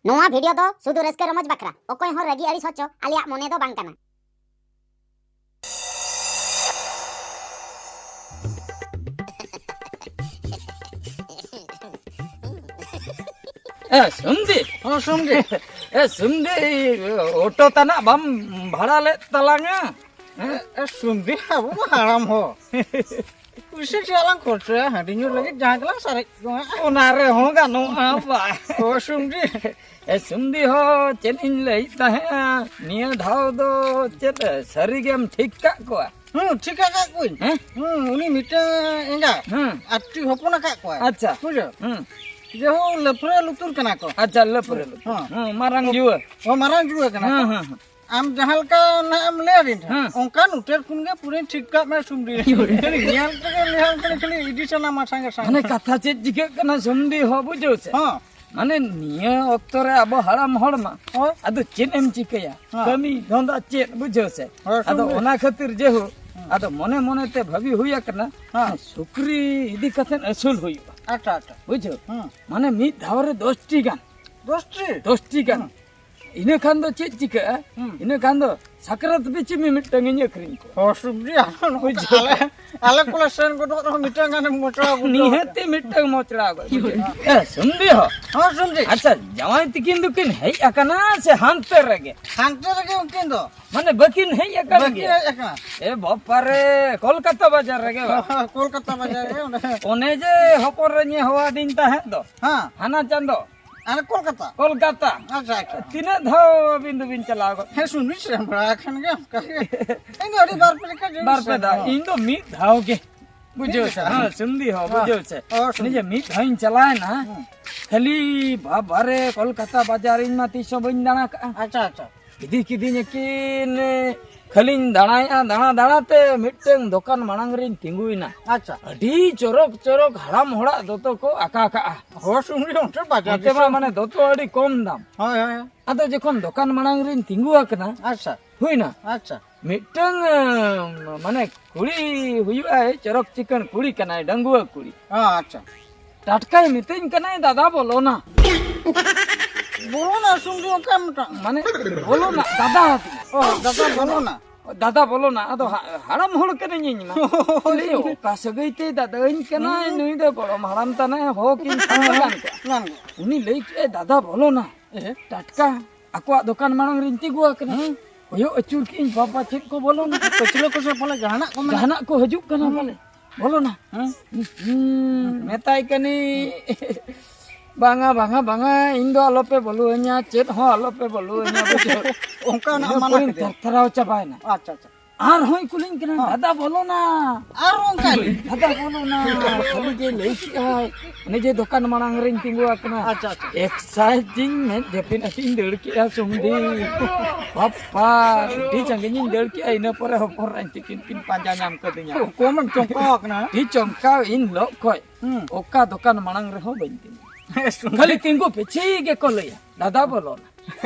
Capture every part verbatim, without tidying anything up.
ᱱᱚᱣᱟ ᱵᱷᱤᱰᱤᱭᱳ ᱫᱚ ᱥᱩᱫᱷᱩ ᱨᱟᱹᱥᱠᱟᱹ ᱨᱚᱢᱚᱡᱽ ᱵᱟᱠᱷᱨᱟ, ᱚᱠᱚᱭ ᱦᱚᱸ ᱨᱟᱹᱜᱤ ᱟᱹᱲᱤᱥ ᱦᱚᱪᱚ ᱟᱞᱮᱭᱟᱜ ᱢᱚᱱᱮ ᱫᱚ ᱵᱟᱝ ᱠᱟᱱᱟ᱾ ᱮ ᱥᱩᱢᱫᱤ᱾ ᱦᱚᱸ, ᱥᱩᱢᱫᱤ᱾ ᱮ ᱥᱩᱢᱫᱤ, ᱚᱴᱳ ᱛᱟᱱᱟᱜ ᱵᱟᱢ ᱵᱷᱟᱲᱟ ᱞᱮᱫ ᱛᱟᱞᱟᱝᱟ? ᱦᱮᱸ? ᱮ, ᱮ, ᱥᱩᱢᱫᱤ, ᱟᱵᱚ ᱢᱟ ᱦᱟᱲᱟᱢ ᱦᱚᱲ᱾ ᱯᱩᱭᱥᱟᱹ ᱪᱮᱫᱟᱜ ᱞᱟᱝ ᱠᱷᱚᱨᱪᱟᱭᱟ? ᱦᱟᱺᱰᱤ ᱧᱩ ᱞᱟᱹᱜᱤᱫ ᱡᱟᱦᱟᱸ ᱜᱮᱞᱟᱝ ᱥᱟᱨᱮᱡ ᱡᱚᱝᱟ᱾ ᱚᱱᱟ ᱨᱮᱦᱚᱸ ᱜᱟᱱᱚᱜᱼᱟ, ᱵᱟ᱾ ᱚ, ᱥᱩᱢᱫᱤ᱾ ᱮ, ᱥᱩᱢᱫᱤ ᱦᱚᱸ ᱪᱮᱫ ᱤᱧ ᱞᱟᱹᱭᱮᱫ ᱛᱟᱦᱮᱸᱜᱼᱟ, ᱱᱤᱭᱟᱹ ᱫᱷᱟᱣ ᱫᱚ ᱪᱮᱫ ᱥᱟᱹᱨᱤ ᱜᱮᱢ ᱴᱷᱤᱠ ᱠᱟᱜ ᱠᱚᱣᱟ? ᱦᱩᱸ, ᱴᱷᱤᱠ ᱟᱠᱟᱫ ᱠᱚᱣᱟᱹᱧ᱾ ᱦᱮᱸ? ᱦᱩᱸ, ᱩᱱᱤ ᱢᱤᱫᱴᱟᱝ ᱮᱸᱜᱟ ᱦᱮᱸ᱾ ᱟᱨ ᱴᱤ ᱦᱚᱯᱚᱱ ᱟᱠᱟᱫ ᱠᱚᱣᱟᱭ᱾ ᱟᱪᱪᱷᱟ᱾ ᱵᱩᱡᱷᱟᱹᱣ? ᱦᱩᱸ᱾ ᱡᱮ ᱦᱚᱸ ᱞᱟᱹᱯᱷᱨᱟᱹ ᱞᱩᱛᱩᱨ ᱠᱟᱱᱟ ᱠᱚ᱾ ᱟᱪᱪᱷᱟ, ᱞᱟᱹᱯᱷᱨᱟᱹ ᱞᱩᱛᱩᱨ᱾ ᱦᱮᱸ᱾ ᱦᱮᱸ, ᱢᱟᱨᱟᱝ ᱡᱩᱣᱟᱹ᱾ ᱚ, ᱢᱟᱨᱟᱝ ᱡᱩᱣᱟᱹ ᱠᱟᱱᱟ ᱦᱮᱸ, ᱠᱚ᱾ ᱦᱮᱸ, ᱦᱮᱸ᱾ ᱟᱢ ᱡᱟᱦᱟᱸ ᱞᱮᱠᱟ ᱱᱟᱦᱟᱜ ᱮᱢ ᱞᱟᱹᱭ ᱟᱹᱫᱤᱧ ᱛᱟᱦᱮᱸᱫ, ᱦᱮᱸ᱾ ᱚᱱᱠᱟᱱ ᱩᱛᱟᱹᱨ ᱠᱷᱚᱱ ᱜᱮ ᱯᱩᱨᱟᱹᱧ ᱴᱷᱤᱠ ᱠᱟᱜ ᱢᱮ ᱥᱩᱢᱫᱤ᱾ ᱧᱮᱞ ᱛᱮᱜᱮ ᱞᱟᱹᱭ ᱦᱟᱢ ᱠᱟᱹᱱᱟᱹᱧ ᱠᱷᱟᱹᱞᱤ ᱤᱫᱤ ᱥᱟᱱᱟᱢᱟ ᱥᱟᱸᱜᱮ ᱥᱟᱸᱜᱮ᱾ ᱢᱟᱱᱮ ᱠᱟᱛᱷᱟ ᱪᱮᱫ ᱪᱤᱠᱟᱹᱜ ᱠᱟᱱᱟ ᱥᱩᱢᱫᱤ ᱦᱚᱸ ᱵᱩᱡᱷᱟᱹᱣ ᱥᱮ? ᱦᱚᱸ᱾ ᱢᱟᱱᱮ ᱱᱤᱭᱟᱹ ᱚᱠᱛᱚ ᱨᱮ ᱟᱵᱚ ᱦᱟᱲᱟᱢ ᱦᱚᱲ ᱢᱟ, ᱦᱳᱭ᱾ ᱟᱫᱚ ᱪᱮᱫ ᱮᱢ ᱪᱤᱠᱟᱹᱭᱟ? ᱦᱮᱸ᱾ ᱠᱟᱹᱢᱤ ᱫᱷᱚᱱᱫᱟ ᱪᱮᱫ ᱵᱩᱡᱷᱟᱹᱣ ᱥᱮ? ᱦᱳᱭ, ᱟᱫᱚ ᱥᱩᱢᱫᱤ᱾ ᱚᱱᱟ ᱠᱷᱟᱹᱛᱤᱨ ᱡᱮᱦᱳᱠ, ᱦᱮᱸ᱾ ᱟᱫᱚ ᱢᱚᱱᱮ ᱢᱚᱱᱮ ᱛᱮ ᱵᱷᱟᱹᱵᱤ ᱦᱩᱭ ᱟᱠᱟᱱᱟ, ᱦᱮᱸ᱾ ᱥᱩᱠᱨᱤ ᱤᱫᱤ ᱠᱟᱛᱮ ᱟᱹᱥᱩᱞ ᱦᱩᱭᱩᱜᱼᱟ᱾ ᱟᱪᱪᱷᱟ, ᱟᱪᱪᱷᱟ᱾ ᱵᱩᱡᱷᱟᱹᱣ? ᱦᱮᱸ᱾ ᱢᱟᱱᱮ ᱢᱤᱫ ᱫᱷᱟᱣ ᱨᱮ ᱫᱚᱥ ᱴᱤ ᱜᱟᱱ᱾ ᱫᱚᱥ ᱴᱤ? ᱫᱚᱥ ᱴᱤ ᱜᱟᱱ᱾ ᱦᱮᱸ᱾ ᱤᱱᱟᱹ ᱠᱷᱟᱱ ᱫᱚ ᱪᱮᱫ ᱪᱤᱠᱟᱹᱜᱼᱟ? ᱦᱩᱸ᱾ ᱤᱱᱟᱹ ᱠᱷᱟᱱ ᱫᱚ ᱥᱟᱠᱨᱟᱛ ᱯᱤᱪᱷᱤ ᱢᱤ-, ᱢᱤᱫᱴᱟᱝ ᱤᱧ ᱟᱹᱠᱷᱨᱤᱧ ᱠᱚᱣᱟ᱾ ᱦᱚᱸ, ᱥᱩᱢᱫᱤ, ᱟᱞᱮ ᱱᱚᱝᱠᱟ ᱵᱩᱡᱷᱟᱹᱣ᱾ ᱟᱞᱮ, ᱟᱞᱮ ᱠᱚᱞᱮ ᱥᱮᱱ ᱜᱚᱫᱚᱜ ᱨᱮᱦᱚᱸ ᱢᱤᱫᱴᱟᱝ ᱜᱟᱱᱮᱢ ᱢᱚᱪᱲᱟᱣ ᱟᱹᱜᱩ ᱠᱚᱣᱟ᱾ ᱱᱤᱦᱟᱹᱛᱤ ᱢᱤᱫᱴᱟᱝ ᱢᱚᱪᱲᱟ ᱟᱹᱜᱩ ᱦᱩᱭᱩᱜᱼᱟ᱾ ᱮ, ᱥᱩᱢᱫᱤ ᱦᱚᱸ᱾ ᱦᱚᱸ, ᱥᱩᱢᱫᱤ᱾ ᱟᱪᱪᱷᱟ, ᱡᱟᱶᱟᱭ ᱛᱤᱠᱤᱱ ᱫᱚᱠᱤᱱ ᱦᱮᱡ ᱟᱠᱟᱱᱟ ᱥᱮ ᱦᱟᱱᱛᱮ ᱨᱮᱜᱮ? ᱦᱟᱱᱛᱮ ᱨᱮᱜᱮ ᱩᱱᱠᱤᱱ ᱫᱚ᱾ ᱢᱟᱱᱮ ᱵᱟᱹᱠᱤᱱ ᱦᱮᱡ ᱟᱠᱟᱱ ᱵᱟᱹᱠᱤᱱ ᱜᱮᱭᱟ? ᱦᱮᱡ ᱟᱠᱟᱱᱟ᱾ ᱮ ᱵᱟᱯᱟᱨᱮ, ᱠᱳᱞᱠᱟᱛᱟ ᱵᱟᱡᱟᱨ ᱨᱮᱜᱮ ᱵᱟ? ᱦᱚᱸ, ᱦᱚᱸ, ᱠᱳᱞᱠᱟᱛᱟ ᱵᱟᱡᱟᱨ ᱨᱮ ᱚᱸᱰᱮ᱾ ᱚᱱᱮ ᱡᱮ ᱦᱚᱯᱚᱱ ᱨᱮ ᱧᱮ ᱦᱚᱦᱚᱣᱟᱫᱤᱧ ᱛᱟᱦᱮᱸᱫ ᱫᱚ᱾ ᱦᱮᱸ᱾ ᱦᱟᱱᱟ ᱪᱟᱸᱫᱚ᱾ ᱟᱨ ᱠᱳᱞᱠᱟᱛᱟ? ᱠᱳᱞᱠᱟᱛᱟ᱾ ᱟᱪᱪᱷᱟ, ᱟᱪᱪᱷᱟ᱾ ᱛᱤᱱᱟᱹᱜ ᱫᱷᱟᱣ ᱟᱹᱵᱤᱱ ᱫᱚᱵᱤᱱ ᱪᱟᱞᱟᱣ ᱜᱚᱫ? ᱦᱮᱸ, ᱥᱩᱱᱩᱡ ᱥᱮᱱ ᱵᱟᱲᱟ ᱟᱠᱟᱱ ᱜᱮᱭᱟ ᱚᱱᱠᱟ ᱜᱮ᱾ ᱤᱧ ᱫᱚ ᱟᱹᱰᱤ ᱵᱟᱨ ᱯᱮ ᱞᱮᱠᱟ ᱡᱩᱫᱤ ᱵᱟᱨ ᱯᱮ ᱥᱮᱱ ᱫᱷᱟᱣ᱾ ᱦᱚᱸ᱾ ᱤᱧ ᱫᱚ ᱢᱤᱫ ᱫᱷᱟᱣ ᱜᱮ᱾ ᱵᱩᱡᱷᱟᱹᱣ ᱢᱤᱫ ᱥᱮ? ᱫᱷᱟᱣ? ᱦᱮᱸ, ᱥᱩᱢᱫᱤ ᱦᱚᱸ, ᱦᱮᱸ᱾ ᱵᱩᱡᱷᱟᱹᱣ ᱥᱮ? ᱚ, ᱩᱱᱤ ᱥᱩᱢᱫᱤ᱾ ᱡᱮ ᱢᱤᱫ ᱫᱷᱟᱣ ᱤᱧ ᱪᱟᱞᱟᱣᱮᱱᱟ, ᱦᱩᱸ᱾ ᱠᱷᱟᱹᱞᱤ ᱵᱟᱵᱟᱨᱮ ᱠᱳᱞᱠᱟᱛᱟ ᱵᱟᱡᱟᱨ ᱤᱧ ᱢᱟ ᱛᱤᱥ ᱦᱚᱸ ᱵᱟᱹᱧ ᱫᱟᱬᱟ ᱠᱟᱜᱼᱟ᱾ ᱟᱪᱪᱷᱟ, ᱟᱪᱪᱷᱟ᱾ ᱤᱫᱤ ᱠᱤᱫᱤᱧ ᱟᱹᱠᱤᱱ, ᱠᱷᱟᱹᱞᱤᱧ ᱫᱟᱬᱟᱭᱮᱫᱼᱟ, ᱫᱟᱬᱟ ᱫᱟᱬᱟ ᱛᱮ ᱢᱤᱫᱴᱟᱹᱝ ᱫᱚᱠᱟᱱ ᱢᱟᱲᱟᱝ ᱨᱤᱧ ᱛᱤᱸᱜᱩᱭᱮᱱᱟ᱾ ᱟᱪᱪᱷᱟ᱾ ᱟᱹᱰᱤ ᱪᱚᱨᱚᱠ ᱪᱚᱨᱚᱠ ᱦᱟᱲᱟᱢ ᱦᱚᱲᱟᱜ ᱫᱚᱛᱚ ᱠᱚ ᱟᱠᱟ ᱠᱟᱜᱼᱟ᱾ ᱦᱚᱲ ᱥᱩᱢᱩᱝ ᱚᱱᱛᱮ ᱵᱟᱡᱟᱨ ᱚᱱᱛᱮ ᱢᱟ ᱫᱤᱥᱚᱢ᱾ ᱢᱟᱱᱮ ᱫᱚᱛᱚ ᱟᱹᱰᱤ ᱠᱚᱢ ᱫᱟᱢ᱾ ᱦᱳᱭ, ᱦᱳᱭ, ᱦᱳᱭ᱾ ᱟᱫᱚ ᱡᱚᱠᱷᱚᱱ ᱫᱚᱠᱟᱱ ᱢᱟᱲᱟᱝ ᱨᱤᱧ ᱛᱤᱸᱜᱩ ᱟᱠᱟᱱᱟ, ᱟᱪᱪᱷᱟ᱾ ᱦᱩᱭᱱᱟ᱾ ᱟᱪᱪᱷᱟ᱾ ᱢᱤᱫᱴᱟᱹᱝ, ᱮᱸ, ᱢᱟᱱᱮ ᱠᱩᱲᱤ ᱦᱩᱭᱩᱜᱼᱟᱭ, ᱪᱚᱨᱚᱠ ᱪᱤᱠᱟᱹᱬ ᱠᱩᱲᱤ ᱠᱟᱱᱟᱭ, ᱰᱟᱺᱜᱩᱣᱟᱹ ᱠᱩᱲᱤ᱾ ᱦᱮᱸ, ᱟᱪᱪᱷᱟ᱾ ᱴᱟᱴᱠᱟᱭ ᱢᱤᱛᱟᱹᱧ ᱠᱟᱱᱟᱭ, "ᱫᱟᱫᱟ, ᱵᱚᱞᱚᱱᱟ᱾" ᱵᱚᱞᱚᱱᱟ ᱥᱩᱢᱫᱤ ᱚᱱᱠᱟ ᱢᱤᱫᱴᱟᱝ᱾ ᱢᱟᱱᱮ, ᱵᱚᱞᱚᱱᱟ, ᱫᱟᱫᱟ ᱟᱹᱛᱤᱧ᱾ ᱚ, ᱫᱟᱫᱟ ᱵᱚᱞᱚᱱᱟ᱾ ᱫᱟᱫᱟ ᱵᱚᱞᱚᱱᱟ, ᱟᱫᱚ ᱦᱟ-, ᱦᱟᱲᱟᱢ ᱦᱚᱲ ᱠᱟᱹᱱᱟᱹᱧ ᱤᱧ ᱢᱟ᱾ ᱞᱟᱹᱭ, ᱚᱠᱟ ᱥᱟᱹᱜᱟᱹᱭ ᱛᱮ ᱫᱟᱫᱟᱧ ᱠᱟᱱᱟᱭ, ᱦᱩᱸ᱾ ᱱᱩᱭ ᱫᱚ ᱜᱚᱲᱚᱢ ᱦᱟᱲᱟᱢ ᱛᱟᱱᱟᱭ, ᱦᱚᱦᱚ ᱠᱤᱧ ᱠᱷᱟᱱ ᱫᱚ ᱜᱟᱱ ᱠᱚᱜᱼᱟ᱾ ᱜᱟᱱ ᱠᱚᱜᱼᱟ᱾ ᱩᱱᱤ ᱞᱟᱹᱭ ᱠᱮᱜᱼᱟᱭ, "ᱫᱟᱫᱟ ᱵᱚᱞᱚᱱᱟ᱾" ᱮᱦᱮ᱾ ᱴᱟᱴᱠᱟ ᱟᱠᱚᱣᱟᱜ ᱫᱚᱠᱟᱱ ᱢᱟᱲᱟᱝ ᱨᱤᱧ ᱛᱤᱸᱜᱩ ᱟᱠᱟᱱᱟ᱾ ᱦᱩᱸ᱾ ᱠᱚᱭᱚᱜ ᱟᱹᱪᱩᱨ ᱠᱮᱜᱼᱟᱹᱧ, ᱵᱟᱵᱟ ᱪᱮᱫ ᱠᱚ ᱵᱚᱞᱚᱱᱟ? ᱯᱟᱹᱪᱷᱞᱟᱹ ᱠᱚᱥᱮ ᱯᱟᱞᱮ ᱡᱟᱦᱟᱱᱟᱜ ᱠᱚ ᱢᱮᱱᱟᱜ᱾ ᱡᱟᱦᱟᱱᱟᱜ ᱠᱚ ᱦᱤᱡᱩᱜ ᱠᱟᱱᱟ ᱦᱩᱸ᱾ ᱯᱟᱞᱮ᱾ ᱵᱚᱞᱚᱱᱟ᱾ ᱦᱩᱸ᱾ ᱦᱩᱸ, ᱢᱮᱛᱟᱭ ᱠᱟᱹᱱᱟᱹᱧ, "ᱵᱟᱝᱟ, ᱵᱟᱝᱟ, ᱵᱟᱝᱟ, ᱤᱧ ᱫᱚ ᱟᱞᱚᱯᱮ ᱵᱚᱞᱚᱣᱟᱹᱧᱟ, ᱪᱮᱫ ᱦᱚᱸ ᱟᱞᱚᱯᱮ ᱵᱚᱞᱚᱣᱟᱹᱧᱟ", ᱵᱩᱡᱷᱟᱹᱣ᱾ ᱚᱱᱠᱟ ᱱᱟᱜ ᱤᱱᱟᱹ ᱢᱟᱱᱟ ᱯᱚᱨᱮᱧ ᱠᱮᱫᱮᱭᱟ᱾ ᱛᱷᱟᱨᱛᱷᱟᱨᱟᱣ ᱪᱟᱵᱟᱭᱮᱱᱟ᱾ ᱟᱪᱪᱷᱟ, ᱟᱪᱪᱷᱟ᱾ ᱟᱨᱦᱚᱸᱭ ᱠᱩᱞᱤᱧ ᱠᱟᱱᱟ, ᱦᱚᱸ᱾ "ᱫᱟᱫᱟ ᱵᱚᱞᱚᱱᱟ?" ᱟᱨ ᱚᱱᱠᱟ ᱜᱮ? "ᱫᱟᱫᱟ ᱵᱚᱞᱚᱱᱟ?" ᱠᱷᱟᱹᱞᱤ ᱡᱮ ᱞᱟᱹᱭ ᱠᱮᱜᱼᱟᱭ, ᱚᱱᱮ ᱡᱮ ᱫᱚᱠᱟᱱ ᱢᱟᱲᱟᱝ ᱨᱤᱧ ᱛᱤᱸᱜᱩ ᱟᱠᱟᱱᱟ᱾ ᱟᱪᱪᱷᱟ, ᱟᱪᱪᱷᱟ᱾ ᱮᱠᱥᱟᱭᱤᱡᱽ ᱤᱧ ᱢᱮᱫ ᱡᱟᱹᱯᱤᱫ ᱟᱹᱛᱤᱧ ᱫᱟᱹᱲ ᱠᱮᱜᱼᱟ ᱥᱩᱢᱫᱤ᱾ ᱵᱟᱯᱟ, ᱟᱹᱰᱤ ᱥᱟᱺᱜᱤᱧ ᱤᱧ ᱫᱟᱹᱲ ᱠᱮᱜᱼᱟ, ᱤᱱᱟᱹ ᱯᱚᱨᱮ ᱦᱚᱯᱚᱱ ᱨᱟᱧ ᱛᱤᱠᱤᱱ ᱠᱤᱱ ᱯᱟᱸᱡᱟ ᱧᱟᱢ ᱠᱟᱹᱫᱤᱧᱟ᱾ ᱠᱚᱢᱮᱢ ᱪᱚᱢᱠᱟᱣ ᱟᱠᱟᱱᱟ᱾ ᱟᱹᱰᱤ ᱪᱚᱢᱠᱟᱣ, ᱤᱧ ᱞᱚᱜ ᱠᱷᱚᱡ ᱦᱩᱸ᱾ ᱚᱠᱟ ᱫᱚᱠᱟᱱ ᱢᱟᱲᱟᱝ ᱨᱮᱦᱚᱸ ᱵᱟᱹᱧ ᱛᱤᱸᱜᱩ᱾ ᱮ, ᱥᱩᱢᱫᱤ᱾ ᱠᱷᱟᱹᱞᱤ ᱛᱤᱸᱜᱩ ᱯᱤᱪᱷᱤ ᱜᱮᱠᱚ ᱞᱟᱹᱭᱟ, "ᱫᱟᱫᱟ ᱵᱚᱞᱚᱱᱟ?"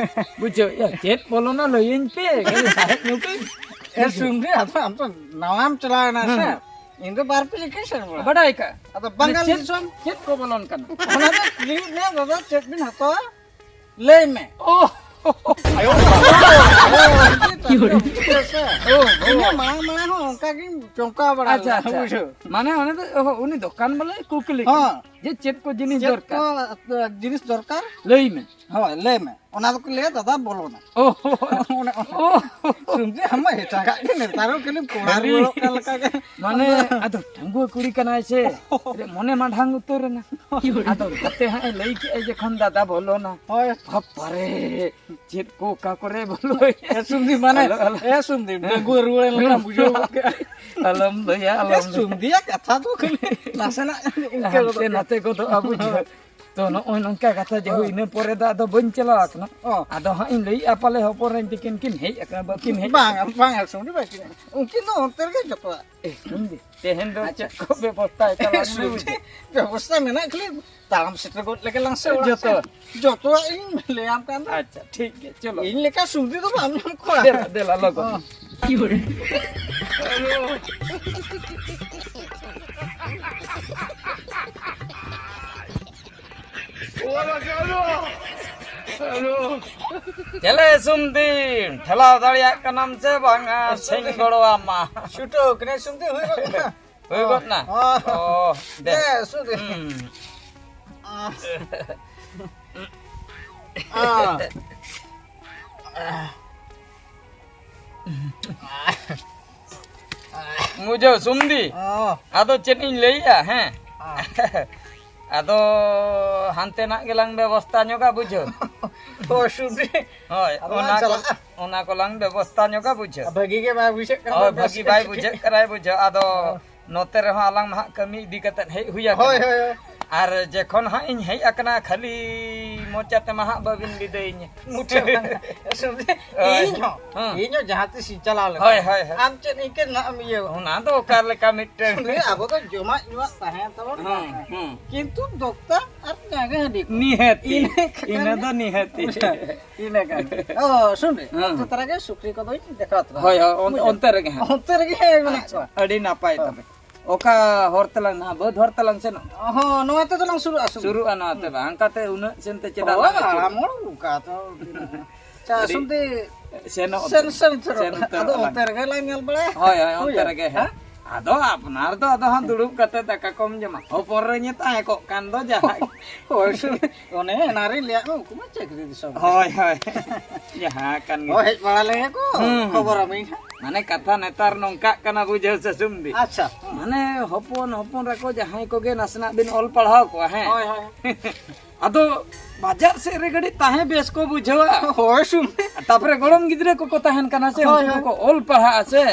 ᱵᱩᱡᱷᱟᱹᱣ, ᱭᱟ, ᱪᱮᱫ ᱵᱚᱞᱚᱱᱟ ᱞᱟᱹᱭᱟᱹᱧ ᱯᱮ, ᱠᱷᱟᱹᱞᱤ ᱥᱟᱦᱮᱵ ᱧᱩᱛᱩᱢ᱾ ᱮ, ᱥᱩᱢᱫᱤ, ᱟᱫᱚ ᱟᱢ ᱫᱚ ᱱᱟᱣᱟᱢ ᱪᱟᱞᱟᱣ ᱮᱱᱟ ᱦᱩᱸ, ᱥᱮ? ᱦᱩᱸ᱾ ᱤᱧ ᱫᱚ ᱵᱟᱨ ᱯᱮ ᱡᱚᱠᱷᱮᱡ ᱥᱮᱱ ᱵᱟᱲᱟ᱾ ᱵᱟᱰᱟᱭ ᱠᱟᱜ᱾ ᱟᱫᱚ ᱵᱟᱝᱜᱟᱞ ᱪᱮᱫ, ᱫᱤᱥᱚᱢ᱾ ᱪᱮᱫ ᱠᱚ ᱵᱚᱞᱚᱱ ᱠᱟᱱᱟ? ᱚᱱᱟ ᱫᱚ ᱠᱩᱞᱤᱭᱮᱫ ᱢᱮᱭᱟ, ᱫᱟᱫᱟ, ᱪᱮᱫ ᱵᱤᱱ ᱦᱟᱛᱟᱣᱟ? ᱞᱟᱹᱭ ᱢᱮ᱾ ᱳ᱾ ᱟᱭᱳ ᱵᱟᱵᱟ᱾ ᱚ, ᱤᱧ ᱫᱚ ᱪᱮᱫ ᱦᱚᱸ ᱵᱟᱹᱧ ᱵᱩᱡᱷᱟᱹᱣᱟ ᱥᱮ᱾ ᱳ, ᱳ᱾ ᱤᱧ ᱦᱚᱸ ᱢᱟᱲᱟᱝ ᱢᱟᱲᱟᱝ ᱦᱚᱸ ᱚᱱᱠᱟ ᱜᱤᱧ ᱪᱚᱢᱠᱟᱣ ᱵᱟᱲᱟ ᱟᱪᱪᱷᱟ, ᱞᱮᱱᱟ, ᱟᱪᱪᱷᱟ᱾ ᱵᱩᱡᱷᱟᱹᱣ᱾ ᱢᱟᱱᱮ ᱚᱱᱮ ᱫᱚ, ᱳ, ᱩᱱᱤ ᱫᱚᱠᱟᱱ ᱵᱟᱞᱟ ᱠᱩᱠᱞᱤ ᱠᱟᱱᱟ᱾ ᱦᱚᱸ᱾ ᱡᱮ ᱪᱮᱫ ᱠᱚ ᱡᱤᱱᱤᱥ ᱪᱮᱫ ᱫᱚᱨᱠᱟᱨ? ᱠᱚ, ᱡᱤᱱᱤᱥ ᱫᱚᱨᱠᱟᱨ? ᱞᱟᱹᱭ ᱢᱮ᱾ ᱦᱳᱭ, ᱞᱟᱹᱭ ᱢᱮ᱾ ᱚᱱᱟ ᱫᱚᱠᱚ ᱞᱟᱹᱭᱟ ᱫᱟᱫᱟ ᱵᱚᱞᱚᱱᱟ᱾ ᱳ᱾ ᱚᱱᱮ ᱚᱱᱟ᱾ ᱳ᱾ ᱥᱩᱢᱫᱤ, ᱟᱢ ᱢᱟ ᱮᱴᱟᱜᱟᱜ ᱜᱮ ᱱᱮᱛᱟᱨ ᱦᱚᱸ ᱠᱷᱟᱹᱞᱤᱢ ᱠᱚᱲᱟ ᱠᱷᱟᱹᱞᱤ ᱨᱩᱣᱟᱹᱲᱚᱜ ᱠᱟᱱ ᱞᱮᱠᱟ ᱜᱮ᱾ ᱢᱟᱱᱮ, ᱟᱫᱚ ᱟᱫᱚ ᱰᱟᱺᱜᱩᱣᱟᱹ ᱠᱩᱲᱤ ᱠᱟᱱᱟᱭ ᱥᱮ᱾ ᱢᱚᱱᱮ ᱢᱟ ᱰᱷᱟᱝ ᱩᱛᱟᱹᱨ ᱮᱱᱟ᱾ ᱟᱫᱚ ᱜᱟᱛᱮ ᱦᱟᱸᱜ ᱮ ᱞᱟᱹᱭ ᱠᱮᱜᱼᱟ ᱡᱚᱠᱷᱚᱱ ᱫᱟᱫᱟ ᱵᱚᱞᱚᱱᱟ᱾ ᱦᱳᱭ᱾ ᱵᱟᱯᱟᱨᱮ, ᱪᱮᱫ ᱠᱚ ᱚᱠᱟ ᱠᱚᱨᱮ ᱵᱚᱞᱚᱭ᱾ ᱮ ᱥᱩᱢᱫᱤ, ᱢᱟᱱᱮ, ᱟᱞᱚ, ᱟᱞᱚ᱾ ᱮ ᱥᱩᱢᱫᱤ, ᱦᱮᱸ᱾ ᱰᱟᱺᱜᱩᱣᱟᱹ ᱨᱩᱣᱟᱹᱲ ᱮᱱ ᱞᱮᱠᱟᱢ ᱵᱩᱡᱷᱟᱹᱣ ᱜᱚᱫ ᱠᱮᱜᱼᱟ᱾ ᱟᱞᱚᱢ ᱞᱟᱹᱭᱟ, ᱮ ᱟᱞᱚᱢ ᱞᱟᱹᱭᱟ᱾ ᱥᱩᱢᱫᱤᱭᱟᱜ ᱠᱟᱛᱷᱟ ᱫᱚ ᱠᱷᱟᱹᱞᱤ ᱱᱟᱥᱮᱱᱟᱜ ᱚᱱᱠᱟ ᱦᱟᱱᱛᱮ ᱜᱚᱫᱚᱜ᱾ ᱱᱟᱛᱮ ᱜᱚᱫᱚᱜᱼᱟ, ᱵᱩᱡᱷᱟᱹᱣ᱾ ᱛᱚ ᱱᱚᱜᱼᱚᱭ ᱱᱚᱝᱠᱟ ᱠᱟᱛᱷᱟ ᱡᱮ ᱦᱳᱭ᱾ ᱦᱩᱭ, ᱤᱱᱟᱹ ᱯᱚᱨᱮ ᱫᱚ ᱟᱫᱚ ᱵᱟᱹᱧ ᱪᱟᱞᱟᱣ ᱟᱠᱟᱱᱟ᱾ ᱚ᱾ ᱟᱫᱚ ᱦᱟᱸᱜ ᱤᱧ ᱞᱟᱹᱭᱮᱜᱼᱟ, ᱯᱟᱞᱮ ᱦᱚᱯᱚᱱ ᱨᱮᱱ ᱛᱤᱠᱤᱱ ᱠᱤᱱ ᱦᱮᱡ ᱟᱠᱟᱱᱟ, ᱵᱟᱹᱠᱤᱱ ᱦᱮᱡ ᱵᱟᱝ, ᱟᱠᱟᱱᱟ᱾ ᱵᱟᱝ, ᱥᱩᱢᱫᱤ ᱵᱟᱹᱠᱤᱱ ᱦᱮᱡ ᱟᱠᱟᱱᱟ᱾ ᱩᱱᱠᱤᱱ ᱫᱚ ᱚᱱᱛᱮ ᱨᱮᱜᱮ ᱡᱚᱛᱚᱣᱟᱜ᱾ ᱮ, ᱥᱩᱢᱫᱤ, ᱛᱮᱦᱮᱧ ᱫᱚ ᱟᱪᱪᱷᱟ᱾ ᱪᱮᱫ ᱠᱚ ᱵᱮᱵᱚᱥᱛᱷᱟ ᱟᱠᱟᱫᱟ, ᱥᱩᱢᱫᱤ, ᱵᱮᱵᱚᱥᱛᱷᱟ ᱢᱮᱱᱟᱜ, ᱠᱷᱟᱹᱞᱤ ᱛᱟᱲᱟᱢ ᱥᱮᱴᱮᱨ ᱜᱚᱫ ᱞᱮᱜᱮ ᱞᱟᱝ ᱥᱮ ᱚᱲᱟᱜ ᱡᱚᱛᱚ᱾ ᱥᱮᱫ᱾ ᱡᱚᱛᱚᱣᱟᱜ ᱤᱧ ᱞᱟᱹᱭᱟᱢ ᱠᱟᱱ ᱫᱚ᱾ ᱟᱪᱪᱷᱟ, ᱴᱷᱤᱠ ᱜᱮᱭᱟ, ᱪᱚᱞᱚ᱾ ᱤᱧ ᱞᱮᱠᱟ ᱥᱩᱢᱫᱤ ᱫᱚ ᱵᱟᱢ ᱧᱟᱢ ᱠᱚᱣᱟ᱾ ᱫᱮᱞᱟ, ᱫᱮᱞᱟ, ᱞᱚᱜᱚᱱ᱾ ᱦᱚᱸ᱾ ᱪᱮᱞᱮ ᱥᱩᱢᱫᱤ, ᱴᱷᱮᱞᱟᱣ ᱫᱟᱲᱮᱭᱟᱜ ᱠᱟᱱᱟᱢ ᱥᱮ ᱵᱟᱝᱟ? ᱥᱮᱧ ᱜᱚᱲᱚᱣᱟᱢᱟ᱾ ᱪᱷᱩᱴᱟᱹᱣ ᱠᱟᱱᱟᱭ ᱥᱩᱢᱫᱤ, ᱦᱩᱭ ᱜᱚᱫ ᱠᱟᱱᱟ᱾ ᱦᱩᱭ ᱜᱚᱫ ᱱᱟ? ᱦᱚᱸ᱾ ᱚ, ᱫᱮ᱾ ᱫᱮ, ᱥᱩᱢᱫᱤ᱾ ᱦᱩᱸ᱾ ᱟᱸ᱾ ᱟᱸ᱾ ᱵᱩᱡᱷᱟᱹᱣ, ᱥᱩᱢᱫᱤ᱾ ᱚ᱾ ᱟᱫᱚ ᱪᱮᱫ ᱤᱧ ᱞᱟᱹᱭᱟ, ᱦᱮᱸ? ᱚ᱾ ᱟᱫᱚ ᱦᱟᱱᱛᱮᱱᱟᱜ ᱜᱮᱞᱟᱝ ᱵᱮᱵᱚᱥᱛᱟ ᱧᱚᱜᱟ, ᱵᱩᱡᱷᱟᱹᱣ᱾ ᱚ, ᱥᱩᱢᱫᱤ᱾ ᱦᱳᱭ, ᱟᱫᱚ ᱚᱱᱟ ᱞᱟᱝ ᱠᱚ, ᱪᱟᱞᱟᱜᱼᱟ᱾ ᱚᱱᱟ ᱠᱚᱞᱟᱝ ᱵᱮᱵᱚᱥᱛᱟ ᱧᱚᱜᱟ, ᱵᱩᱡᱷᱟᱹᱣ᱾ ᱵᱷᱟᱹᱜᱤ ᱜᱮ ᱵᱟᱭ ᱵᱩᱡᱷᱟᱹᱜ ᱠᱟᱱᱟ, ᱦᱳᱭ, ᱵᱮᱥ ᱵᱷᱟᱹᱜᱤ ᱜᱮ ᱵᱟᱭ ᱴᱷᱤᱠ ᱵᱩᱡᱷᱟᱹᱜ ᱜᱮ᱾ ᱠᱟᱱᱟᱭ, ᱵᱩᱡᱷᱟᱹᱣ᱾ ᱟᱫᱚ ᱚ᱾ ᱱᱚᱛᱮ ᱨᱮᱦᱚᱸ ᱟᱞᱟᱝ ᱢᱟ ᱦᱟᱸᱜ ᱠᱟᱹᱢᱤ ᱤᱫᱤ ᱠᱟᱛᱮᱫ ᱦᱮᱡ ᱦᱩᱭ ᱟᱠᱟᱱᱟ᱾ ᱦᱳᱭ, ᱦᱳᱭ, ᱦᱳᱭ᱾ ᱟᱨ ᱡᱮᱠᱷᱚᱱ ᱦᱟᱸᱜ ᱤᱧ ᱦᱮᱡ ᱟᱠᱟᱱᱟ, ᱠᱷᱟᱹᱞᱤ ᱢᱚᱪᱟ ᱛᱮᱢᱟ ᱦᱟᱸᱜ ᱵᱟᱹᱵᱤᱱ ᱵᱤᱫᱟᱹᱭᱤᱧᱟ᱾ ᱢᱩᱪᱟᱹᱫ ᱵᱟᱝ᱾ ᱥᱩᱢᱫᱤ, ᱦᱳᱭ᱾ ᱤᱧ ᱦᱚᱸ, ᱦᱮᱸ᱾ ᱤᱧ ᱦᱚᱸ ᱡᱟᱦᱟᱸ ᱛᱤᱥ ᱤᱧ ᱪᱟᱞᱟᱣ ᱞᱮᱱᱟ᱾ ᱦᱳᱭ, ᱦᱳᱭ, ᱦᱳᱭ᱾ ᱟᱢ ᱪᱮᱫ ᱤᱱᱠᱟᱹ ᱱᱟᱜ ᱮᱢ ᱤᱭᱟᱹ? ᱚᱱᱟ ᱫᱚ ᱚᱠᱟ ᱞᱮᱠᱟ ᱢᱤᱫᱴᱟᱝ᱾ ᱥᱩᱢᱫᱤ, ᱟᱵᱚ ᱫᱚ ᱡᱚᱢᱟᱜ ᱧᱩᱣᱟᱜ ᱛᱟᱦᱮᱸ ᱛᱟᱵᱚᱱ ᱦᱮᱸ, ᱠᱟᱱᱟ᱾ ᱦᱮᱸ᱾ ᱠᱤᱱᱛᱩ ᱫᱚᱠᱛᱟ ᱟᱨ ᱡᱟᱜᱮ ᱦᱟᱺᱰᱤ ᱠᱚ᱾ ᱱᱤᱦᱟᱹᱛᱤ᱾ ᱤᱱᱟᱹ ᱠᱷᱟᱱ ᱤᱱᱟᱹ ᱫᱚ ᱱᱤᱦᱟᱹᱛᱤ᱾ ᱤᱱᱟᱹ ᱠᱷᱟᱱ᱾ ᱚ, ᱥᱩᱢᱫᱤ, ᱦᱮᱸ᱾ ᱚᱱᱛᱮ ᱛᱟᱨᱟ ᱜᱮ ᱥᱩᱠᱨᱤ ᱠᱚᱫᱚᱧ ᱫᱮᱠᱷᱟᱣ ᱛᱚᱨᱟ᱾ ᱦᱳᱭ, ᱦᱳᱭ, ᱚᱱ-, ᱵᱩᱡᱷᱟᱹᱣ? ᱚᱱᱛᱮ ᱨᱮᱜᱮ ᱦᱟᱸᱜ᱾ ᱚᱱᱛᱮ ᱨᱮᱜᱮ ᱦᱮᱸ ᱢᱮᱱᱟᱜ ᱟᱪᱪᱷᱟ, ᱠᱚᱣᱟ᱾ ᱟᱹᱰᱤ ᱱᱟᱯᱟᱭ ᱦᱳᱭ᱾ ᱛᱚᱵᱮ᱾ ᱚᱠᱟ ᱦᱚᱨ ᱛᱮᱞᱟᱝ ᱱᱟᱦᱟᱜ, ᱵᱟᱹᱫᱽ ᱦᱚᱨ ᱛᱮᱞᱟᱝ ᱥᱮᱱᱚᱜ? ᱦᱚᱸ, ᱱᱚᱣᱟ ᱛᱮᱫᱚ ᱞᱟᱝ ᱥᱩᱨᱩᱜᱼᱟ, ᱥᱩᱨᱩᱜᱼᱟ᱾ ᱥᱩᱨᱩᱜᱼᱟ ᱱᱚᱣᱟ ᱛᱮ ᱵᱟᱝ, ᱦᱟᱱᱠᱟ ᱛᱮ ᱩᱱᱟᱹᱜ ᱥᱮᱱ ᱛᱮ ᱪᱮᱫᱟᱜ ᱦᱳᱭ, ᱞᱟᱝ ᱟᱹᱪᱩᱨᱚᱜᱼᱟ? ᱦᱟᱲᱟᱢ ᱦᱚᱲ ᱚᱱᱠᱟ ᱛᱚ ᱛᱤᱱᱟᱹᱜ᱾ ᱟᱪᱪᱷᱟ, ᱟᱹᱰᱤ ᱥᱩᱢᱫᱤ ᱥᱮᱱᱚᱜ ᱥᱮᱱ, ᱩᱛᱟᱹᱨᱚᱜ ᱥᱮᱱ ᱟᱞᱟᱝ᱾ ᱩᱛᱟᱹᱨᱚᱜ ᱟᱫᱚ ᱚᱱᱛᱮ ᱨᱮᱜᱮ ᱞᱟᱝ ᱧᱮᱞ ᱵᱟᱲᱟᱭᱟ᱾ ᱦᱳᱭ, ᱦᱳᱭ, ᱚᱱᱛᱮ ᱦᱳᱭ, ᱨᱮᱜᱮ, ᱦᱮᱸ᱾ ᱦᱮᱸ? ᱟᱫᱚ ᱟᱯᱱᱟᱨ ᱫᱚ ᱟᱫᱚ ᱦᱟᱸᱜ ᱫᱩᱲᱩᱵ ᱠᱟᱛᱮ ᱫᱟᱠᱟ ᱠᱚᱢ ᱡᱚᱢᱟ᱾ ᱦᱚᱯᱚᱱ ᱨᱮ ᱧᱮ ᱛᱟᱦᱮᱸ ᱠᱚᱜ ᱠᱟᱱ ᱫᱚ ᱡᱟᱦᱟᱸ᱾ ᱦᱳᱭ, ᱥᱩᱢᱫᱤ, ᱚᱱᱮ ᱮᱱᱟᱝ ᱨᱤᱧ ᱞᱟᱹᱭᱟᱫ ᱢᱮ, ᱩᱱᱠᱩ ᱢᱟ ᱪᱟᱹᱠᱨᱤ ᱫᱤᱥᱚᱢ ᱨᱮ᱾ ᱦᱳᱭ, ᱦᱳᱭ᱾ ᱡᱟᱦᱟᱸ ᱠᱟᱱ ᱜᱮ᱾ ᱦᱳᱭ, ᱦᱮᱡ ᱵᱟᱲᱟ ᱞᱮᱱ ᱜᱮᱠᱚ, ᱦᱩᱸ, ᱦᱩᱸ᱾ ᱠᱷᱚᱵᱚᱨ ᱟᱹᱢᱟᱹᱧ ᱦᱟᱸᱜ᱾ ᱢᱟᱱᱮ ᱠᱟᱛᱷᱟ ᱱᱮᱛᱟᱨ ᱱᱚᱝᱠᱟᱜ ᱠᱟᱱᱟ, ᱵᱩᱡᱷᱟᱹᱣ ᱥᱮ ᱥᱩᱢᱫᱤ? ᱟᱪᱪᱷᱟ᱾ ᱢᱟᱱᱮ ᱦᱚᱯᱚᱱ ᱦᱚᱯᱚᱱ ᱨᱮᱠᱚ ᱡᱟᱦᱟᱸᱭ ᱠᱚᱜᱮ ᱱᱟᱥᱮᱱᱟᱜ ᱵᱤᱱ ᱚᱞ ᱯᱟᱲᱦᱟᱣ ᱠᱚᱣᱟ, ᱦᱮᱸ? ᱦᱳᱭ, ᱦᱳᱭ᱾ ᱟᱫᱚ ᱵᱟᱡᱟᱨ ᱥᱮᱫ ᱨᱮ ᱠᱟᱹᱴᱤᱡ ᱛᱟᱦᱮᱸ ᱵᱮᱥ ᱠᱚ ᱵᱩᱡᱷᱟᱹᱣᱟ᱾ ᱦᱳᱭ, ᱥᱩᱢᱫᱤ᱾ ᱛᱟᱯᱚᱨᱮ ᱜᱚᱲᱚᱢ ᱜᱤᱫᱽᱨᱟᱹ ᱠᱚᱠᱚ ᱛᱟᱦᱮᱱ ᱠᱟᱱᱟ ᱥᱮ, ᱦᱳᱭ, ᱩᱱᱠᱩ ᱦᱳᱭ᱾ ᱠᱚᱠᱚ ᱚᱞ ᱯᱟᱲᱦᱟᱜᱼᱟ ᱥᱮ,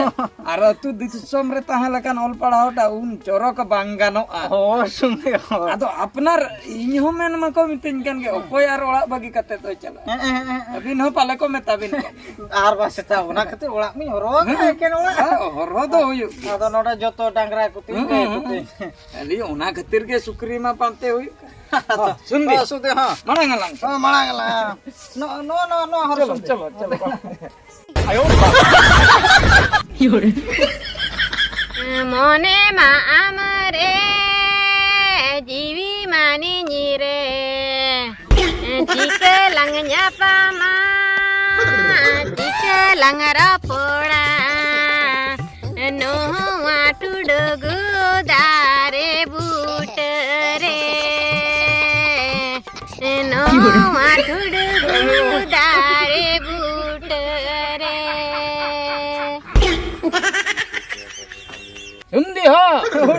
ᱟᱨ ᱟᱹᱛᱩ ᱫᱤᱥᱚᱢ ᱨᱮ ᱛᱟᱦᱮᱸ ᱞᱮᱠᱷᱟᱱ ᱚᱞ ᱯᱟᱲᱦᱟᱣ ᱴᱟᱜ ᱩᱱ ᱪᱚᱨᱚᱠ ᱵᱟᱝ ᱜᱟᱱᱚᱜᱼᱟ᱾ ᱦᱳᱭ, ᱥᱩᱢᱫᱤ, ᱦᱳᱭ᱾ ᱟᱫᱚ ᱟᱯᱱᱟᱨ ᱤᱧ ᱦᱚᱸ ᱢᱮᱱ ᱢᱟᱠᱚ ᱢᱤᱛᱟᱹᱧ ᱠᱟᱱ ᱜᱮ, ᱦᱩᱸ᱾ ᱚᱠᱚᱭ ᱟᱨ ᱚᱲᱟᱜ ᱵᱟᱹᱜᱤ ᱠᱟᱛᱮ ᱫᱚᱭ ᱪᱟᱞᱟᱜᱼᱟ? ᱦᱮᱸ, ᱦᱮᱸ, ᱦᱮᱸ, ᱦᱮᱸ᱾ ᱟᱹᱵᱤᱱ ᱦᱚᱸ ᱯᱟᱞᱮ ᱠᱚ ᱢᱮᱛᱟ ᱵᱤᱱ ᱠᱟᱱᱟ᱾ ᱟᱨ ᱵᱟᱝ ᱥᱮᱛᱟ, ᱚᱱᱟ ᱠᱷᱟᱹᱛᱤᱨ ᱚᱲᱟᱜ ᱢᱤᱧ ᱦᱚᱨᱦᱚ ᱟᱠᱟᱫᱼᱟ, ᱦᱮᱸ, ᱮᱠᱮᱱ ᱚᱲᱟᱜ᱾ ᱦᱮᱸ, ᱦᱚᱨᱦᱚ ᱫᱚ ᱦᱩᱭᱩᱜ ᱜᱮᱭᱟ᱾ ᱟᱫᱚ ᱱᱚᱰᱮ ᱡᱚᱛᱚ ᱰᱟᱝᱨᱟ ᱠᱚ ᱛᱤᱧ ᱦᱩᱸ, ᱜᱟᱹᱭ ᱦᱩᱸ, ᱠᱚ ᱦᱩᱸ᱾ ᱛᱤᱧ᱾ ᱟᱹᱞᱤᱧ ᱚᱱᱟ ᱠᱷᱟᱹᱛᱤᱨ ᱜᱮ ᱥᱩᱠᱨᱤ ᱢᱟ ᱯᱟᱱᱛᱮ ᱦᱩᱭᱩᱜ ᱠᱟᱱᱟ᱾ ᱦᱚᱸ, ᱥᱩᱱᱫᱤ᱾ ᱦᱚᱸ, ᱥᱩᱱᱫᱤ, ᱦᱚᱸ᱾ ᱢᱟᱲᱟᱝ ᱟᱞᱟᱝ᱾ ᱦᱚᱸ, ᱢᱟᱲᱟᱝ ᱟᱞᱟᱝ᱾ ᱱᱚ-, ᱱᱚ-, ᱱᱚ-, ᱱᱚᱣᱟ ᱦᱚᱨ ᱪᱚᱞᱚ, ᱥᱩᱱᱫᱤ᱾ ᱪᱚᱞᱚ, ᱪᱚᱞᱚ᱾ ᱢᱚᱱᱮ ᱢᱟ ᱟᱢ ᱨᱮ, ᱡᱤᱣᱤ ᱢᱟ ᱱᱤᱧ ᱨᱮ, ᱪᱤᱠᱟᱹ ᱞᱟᱝ ᱧᱟᱯᱟᱢᱟ, ᱪᱤᱠᱟᱹ ᱞᱟᱝ ᱨᱚᱯᱚᱲᱟ, ᱱᱚᱣᱟ ᱴᱩᱰᱩᱜᱩ ᱫᱟᱨᱮ ᱵᱩᱴᱟᱹ ᱨᱮ, ᱱᱚᱣᱟ ᱴᱩᱰᱩᱜᱩ ᱫᱟᱨᱮ ᱵᱩᱴᱟᱹ ᱨᱮ᱾ ᱥᱩᱢᱫᱤ ᱦᱚ!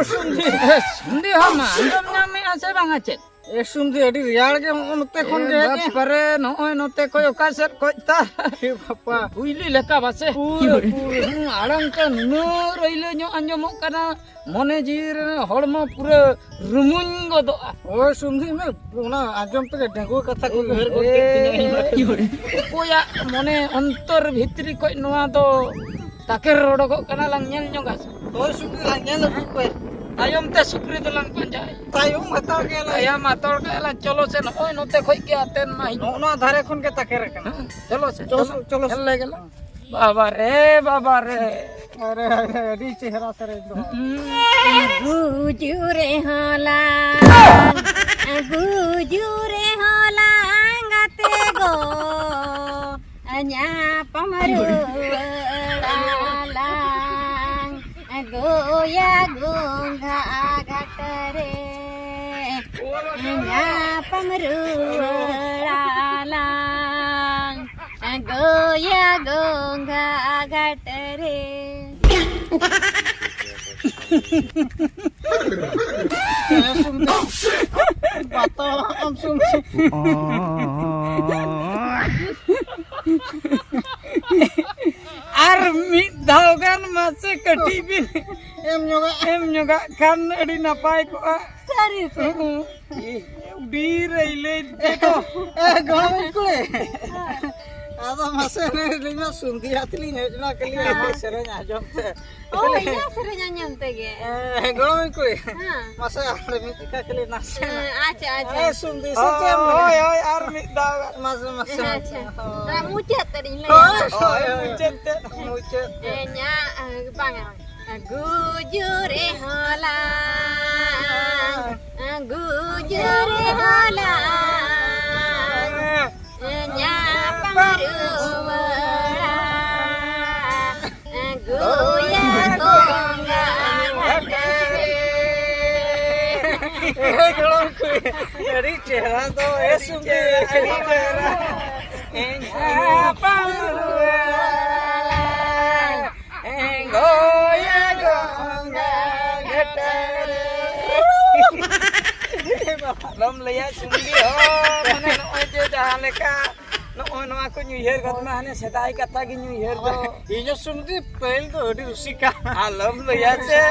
ᱥᱩᱢᱫᱤ ᱦᱚ ᱢᱟ, ᱟᱸᱡᱚᱢ ᱧᱟᱢᱮᱜᱼᱟ ᱥᱮ ᱵᱟᱝᱟ ᱪᱮᱫ? ᱮ ᱥᱩᱢᱫᱤ, ᱟᱹᱰᱤ ᱨᱮᱭᱟᱲ ᱜᱮ ᱱᱚᱜᱼᱚ ᱱᱚᱛᱮ ᱠᱷᱚᱱ ᱜᱮ ᱦᱮᱡ ᱮᱱ᱾ ᱵᱟᱯᱨᱮ, ᱱᱚᱜᱼᱚᱭ ᱱᱚᱛᱮ ᱠᱷᱚᱡ ᱚᱠᱟ ᱥᱮᱫ ᱠᱷᱚᱡ ᱛᱟ? ᱮ ᱵᱟᱯᱟ᱾ ᱯᱩᱭᱞᱩ ᱞᱮᱠᱟ ᱵᱟᱥᱮ? ᱯᱩᱨᱟᱹ, ᱯᱩᱨᱟᱹ᱾ ᱦᱩᱸ, ᱟᱲᱟᱝ ᱛᱮ ᱱᱩᱱᱟᱹᱜ ᱨᱟᱹᱭᱞᱟᱹ ᱧᱚᱜ ᱟᱸᱡᱚᱢᱚᱜ ᱠᱟᱱᱟ, ᱢᱚᱱᱮ ᱡᱤᱣᱤ ᱨᱮ ᱦᱚᱲᱢᱚ ᱯᱩᱨᱟᱹ ᱨᱩᱢᱩᱧ ᱜᱚᱫᱚᱜᱼᱟ᱾ ᱳᱭ ᱥᱩᱢᱫᱤ ᱢᱮ, ᱚᱱᱟ ᱟᱸᱡᱚᱢ ᱛᱮᱜᱮ ᱰᱟᱺᱜᱩᱣᱟᱹ ᱠᱟᱛᱷᱟ ᱠᱚ ᱩᱭᱦᱟᱹᱨ ᱜᱚᱫ ᱠᱮᱫ ᱛᱤᱧᱟᱹ ᱤᱧ ᱢᱟ᱾ ᱮ, ᱚᱠᱚᱭᱟᱜ ᱢᱚᱱᱮ ᱚᱱᱛᱚᱨ ᱵᱷᱤᱛᱨᱤ ᱠᱷᱚᱡ ᱱᱚᱣᱟ ᱫᱚ ᱛᱟᱠᱮᱨ ᱚᱰᱚᱠᱚᱜ ᱠᱟᱱᱟ, ᱞᱟᱝ ᱧᱮᱞ ᱧᱚᱜᱟ ᱥᱮ? ᱦᱳᱭ, ᱥᱩᱠᱨᱤ ᱞᱟᱝ ᱧᱮᱞ ᱟᱹᱜᱩ ᱠᱚᱣᱟ᱾ ᱛᱟᱭᱚᱢ ᱛᱮ ᱥᱩᱠᱨᱤ ᱫᱚᱞᱟᱝ ᱯᱟᱸᱡᱟᱭᱟ᱾ ᱛᱟᱭᱚᱢ ᱦᱟᱛᱟᱲ ᱜᱮᱭᱟᱞᱟᱝ᱾ ᱛᱟᱭᱚᱢ ᱦᱟᱛᱟᱲ ᱜᱮᱭᱟᱞᱟᱝ᱾ ᱪᱚᱞᱚ ᱥᱮ, ᱱᱚᱜᱼᱚᱭ ᱱᱚᱛᱮ ᱠᱷᱚᱡ ᱜᱮ ᱟᱛᱮᱱ ᱢᱟ ᱦᱤᱡᱩᱜ᱾ ᱱᱚᱜᱼᱚ ᱱᱚᱣᱟ ᱫᱷᱟᱨᱮ ᱠᱷᱚᱱ ᱜᱮ ᱛᱟᱠᱮᱨ ᱟᱠᱟᱱᱟ᱾ ᱦᱮᱸ, ᱪᱚᱞᱚ ᱥᱮ, ᱪᱚᱞᱚ, ᱪᱚᱞᱚ᱾ ᱪᱚᱞᱚ ᱥᱮ᱾ ᱧᱮᱞ ᱞᱮ ᱜᱮᱞᱟᱝ᱾ ᱵᱟᱵᱟ ᱨᱮ, ᱵᱟᱵᱟ ᱨᱮ᱾ ᱟᱨᱮ, ᱟᱨᱮ, ᱟᱹᱰᱤ ᱪᱮᱦᱨᱟ ᱥᱮᱨᱮᱧ ᱫᱚ᱾ ᱦᱩᱸ᱾ ᱜᱩᱡᱩᱜ ᱨᱮᱦᱚᱸ ᱞᱟᱝ, ᱜᱩᱡᱩᱜ ᱨᱮᱦᱚᱸ ᱞᱟᱝ ᱜᱟᱛᱮ ᱜᱚ, ᱧᱟᱯᱟᱢ ᱨᱩᱣᱟᱹᱲ ᱟᱞᱟᱝ, ᱜᱚᱭᱟ ᱜᱚᱸᱜᱷᱟ ᱜᱷᱟᱴ ᱨᱮ ᱧᱟᱯᱟᱢ ᱨᱩᱣᱟᱹᱲ ᱟᱞᱟᱝ, ᱜᱚᱭᱟ ᱜᱚᱸᱜᱷᱟ ᱜᱷᱟᱴ ᱨᱮ᱾ ᱵᱟᱛᱟᱣᱟᱢ ᱥᱩᱢ᱾ ᱟᱨ ᱢᱤᱫ ᱫᱷᱟᱣ ᱜᱟᱱ ᱢᱟᱥᱮ ᱠᱟᱹᱴᱤᱡ ᱵᱤᱱ ᱮᱢ ᱧᱚᱜᱟ᱾ ᱮᱢ ᱧᱚᱜᱟᱜ ᱠᱷᱟᱱ ᱟᱹᱰᱤ ᱱᱟᱯᱟᱭ ᱠᱚᱜᱼᱟ᱾ ᱥᱟᱹᱨᱤ ᱥᱮ? ᱦᱩᱸ᱾ ᱵᱤᱨ ᱨᱮ ᱞᱟᱹᱭ ᱛᱮ ᱫᱚ᱾ ᱮ, ᱜᱚᱲᱚᱢᱤᱧ ᱠᱩᱲᱤ᱾ ᱟᱫᱚ ᱢᱟᱥᱮ ᱱᱮ ᱞᱤᱧ ᱢᱟ ᱥᱩᱱᱫᱷᱤᱭᱟ ᱛᱮᱞᱤᱧ ᱦᱮᱡ ᱮᱱᱟ ᱠᱷᱟᱹᱞᱤ ᱟᱢᱟᱜ ᱥᱮᱨᱮᱧ ᱟᱸᱡᱚᱢ ᱛᱮ᱾ ᱚ, ᱤᱧᱟᱹᱜ ᱥᱮᱨᱮᱧ ᱟᱸᱡᱚᱢ ᱛᱮᱜᱮ᱾ ᱮ, ᱜᱚᱲᱚᱢᱤᱧ ᱠᱩᱲᱤ᱾ ᱦᱮᱸ᱾ ᱢᱟᱥᱮ ᱟᱨ ᱢᱤᱫ ᱡᱚᱠᱷᱟ ᱠᱷᱟᱹᱞᱤ ᱱᱟᱥᱮ᱾ ᱦᱮᱸ, ᱟᱪᱪᱷᱟ, ᱟᱪᱪᱷᱟ᱾ ᱮ, ᱥᱩᱱᱫᱷᱤ ᱥᱮ ᱪᱮᱫ ᱮᱢ ᱢᱮᱱᱟ? ᱦᱳᱭ, ᱦᱳᱭ, ᱟᱨ ᱢᱤᱫ ᱫᱷᱟᱣ᱾ ᱢᱟᱥᱮ, ᱢᱟᱥᱮ, ᱦᱮᱸ, ᱢᱟᱥᱮ᱾ ᱟᱪᱪᱷᱟ᱾ ᱦᱳᱭ᱾ ᱛᱟ ᱢᱩᱪᱟᱹᱫ ᱛᱮᱫ ᱤᱧ ᱞᱟᱹᱭᱟ᱾ ᱦᱳᱭ, ᱦᱳᱭ, ᱦᱳᱭ, ᱢᱩᱪᱟᱹᱫ ᱛᱮᱫ, ᱢᱩᱪᱟᱹᱫ ᱛᱮᱫ᱾ ᱦᱮᱸ, ᱧᱟ-, ᱵᱟᱝᱟ, ᱵᱟᱝᱟ᱾ ᱜᱩᱡᱩᱜ ᱨᱮᱦᱚᱸ ᱞᱟᱝ, ᱜᱩᱡᱩᱜ ᱨᱮᱦᱚᱸ ᱞᱟᱝ᱾ ᱜᱚᱲᱚᱢ ᱠᱩᱲᱤ, ᱟᱹᱰᱤ ᱪᱮᱦᱨᱟ ᱫᱚ, ᱮ ᱥᱩᱢᱫᱤ, ᱟᱹᱰᱤ ᱪᱮᱦᱨᱟ᱾ ᱤᱧ ᱧᱟᱯᱟᱢ ᱨᱩᱣᱟᱹᱲ ᱮᱸᱜᱚᱭᱟ ᱜᱚᱝᱜᱟ ᱜᱷᱟᱴ ᱨᱮ᱾ ᱟᱞᱚᱢ ᱞᱟᱹᱭᱟ ᱥᱩᱢᱫᱤ ᱦᱚᱸ, ᱢᱟᱱᱮ ᱱᱚᱜᱼᱚᱭ ᱡᱮ ᱡᱟᱦᱟᱸ ᱞᱮᱠᱟ ᱱᱚᱜᱼᱚᱭ ᱱᱚᱣᱟ ᱠᱚᱧ ᱩᱭᱦᱟᱹᱨ ᱜᱚᱫ ᱢᱟ, ᱦᱟᱱᱮ ᱥᱮᱫᱟᱭ ᱠᱟᱛᱷᱟ ᱜᱤᱧ ᱩᱭᱦᱟᱹᱨ ᱫᱚ᱾ ᱤᱧ ᱦᱚᱸ ᱥᱩᱢᱫᱤ ᱯᱟᱹᱦᱤᱞ ᱫᱚ ᱟᱹᱰᱤ ᱨᱩᱥᱤᱠᱟ᱾ ᱟᱞᱚᱢ ᱞᱟᱹᱭᱟ ᱥᱮ᱾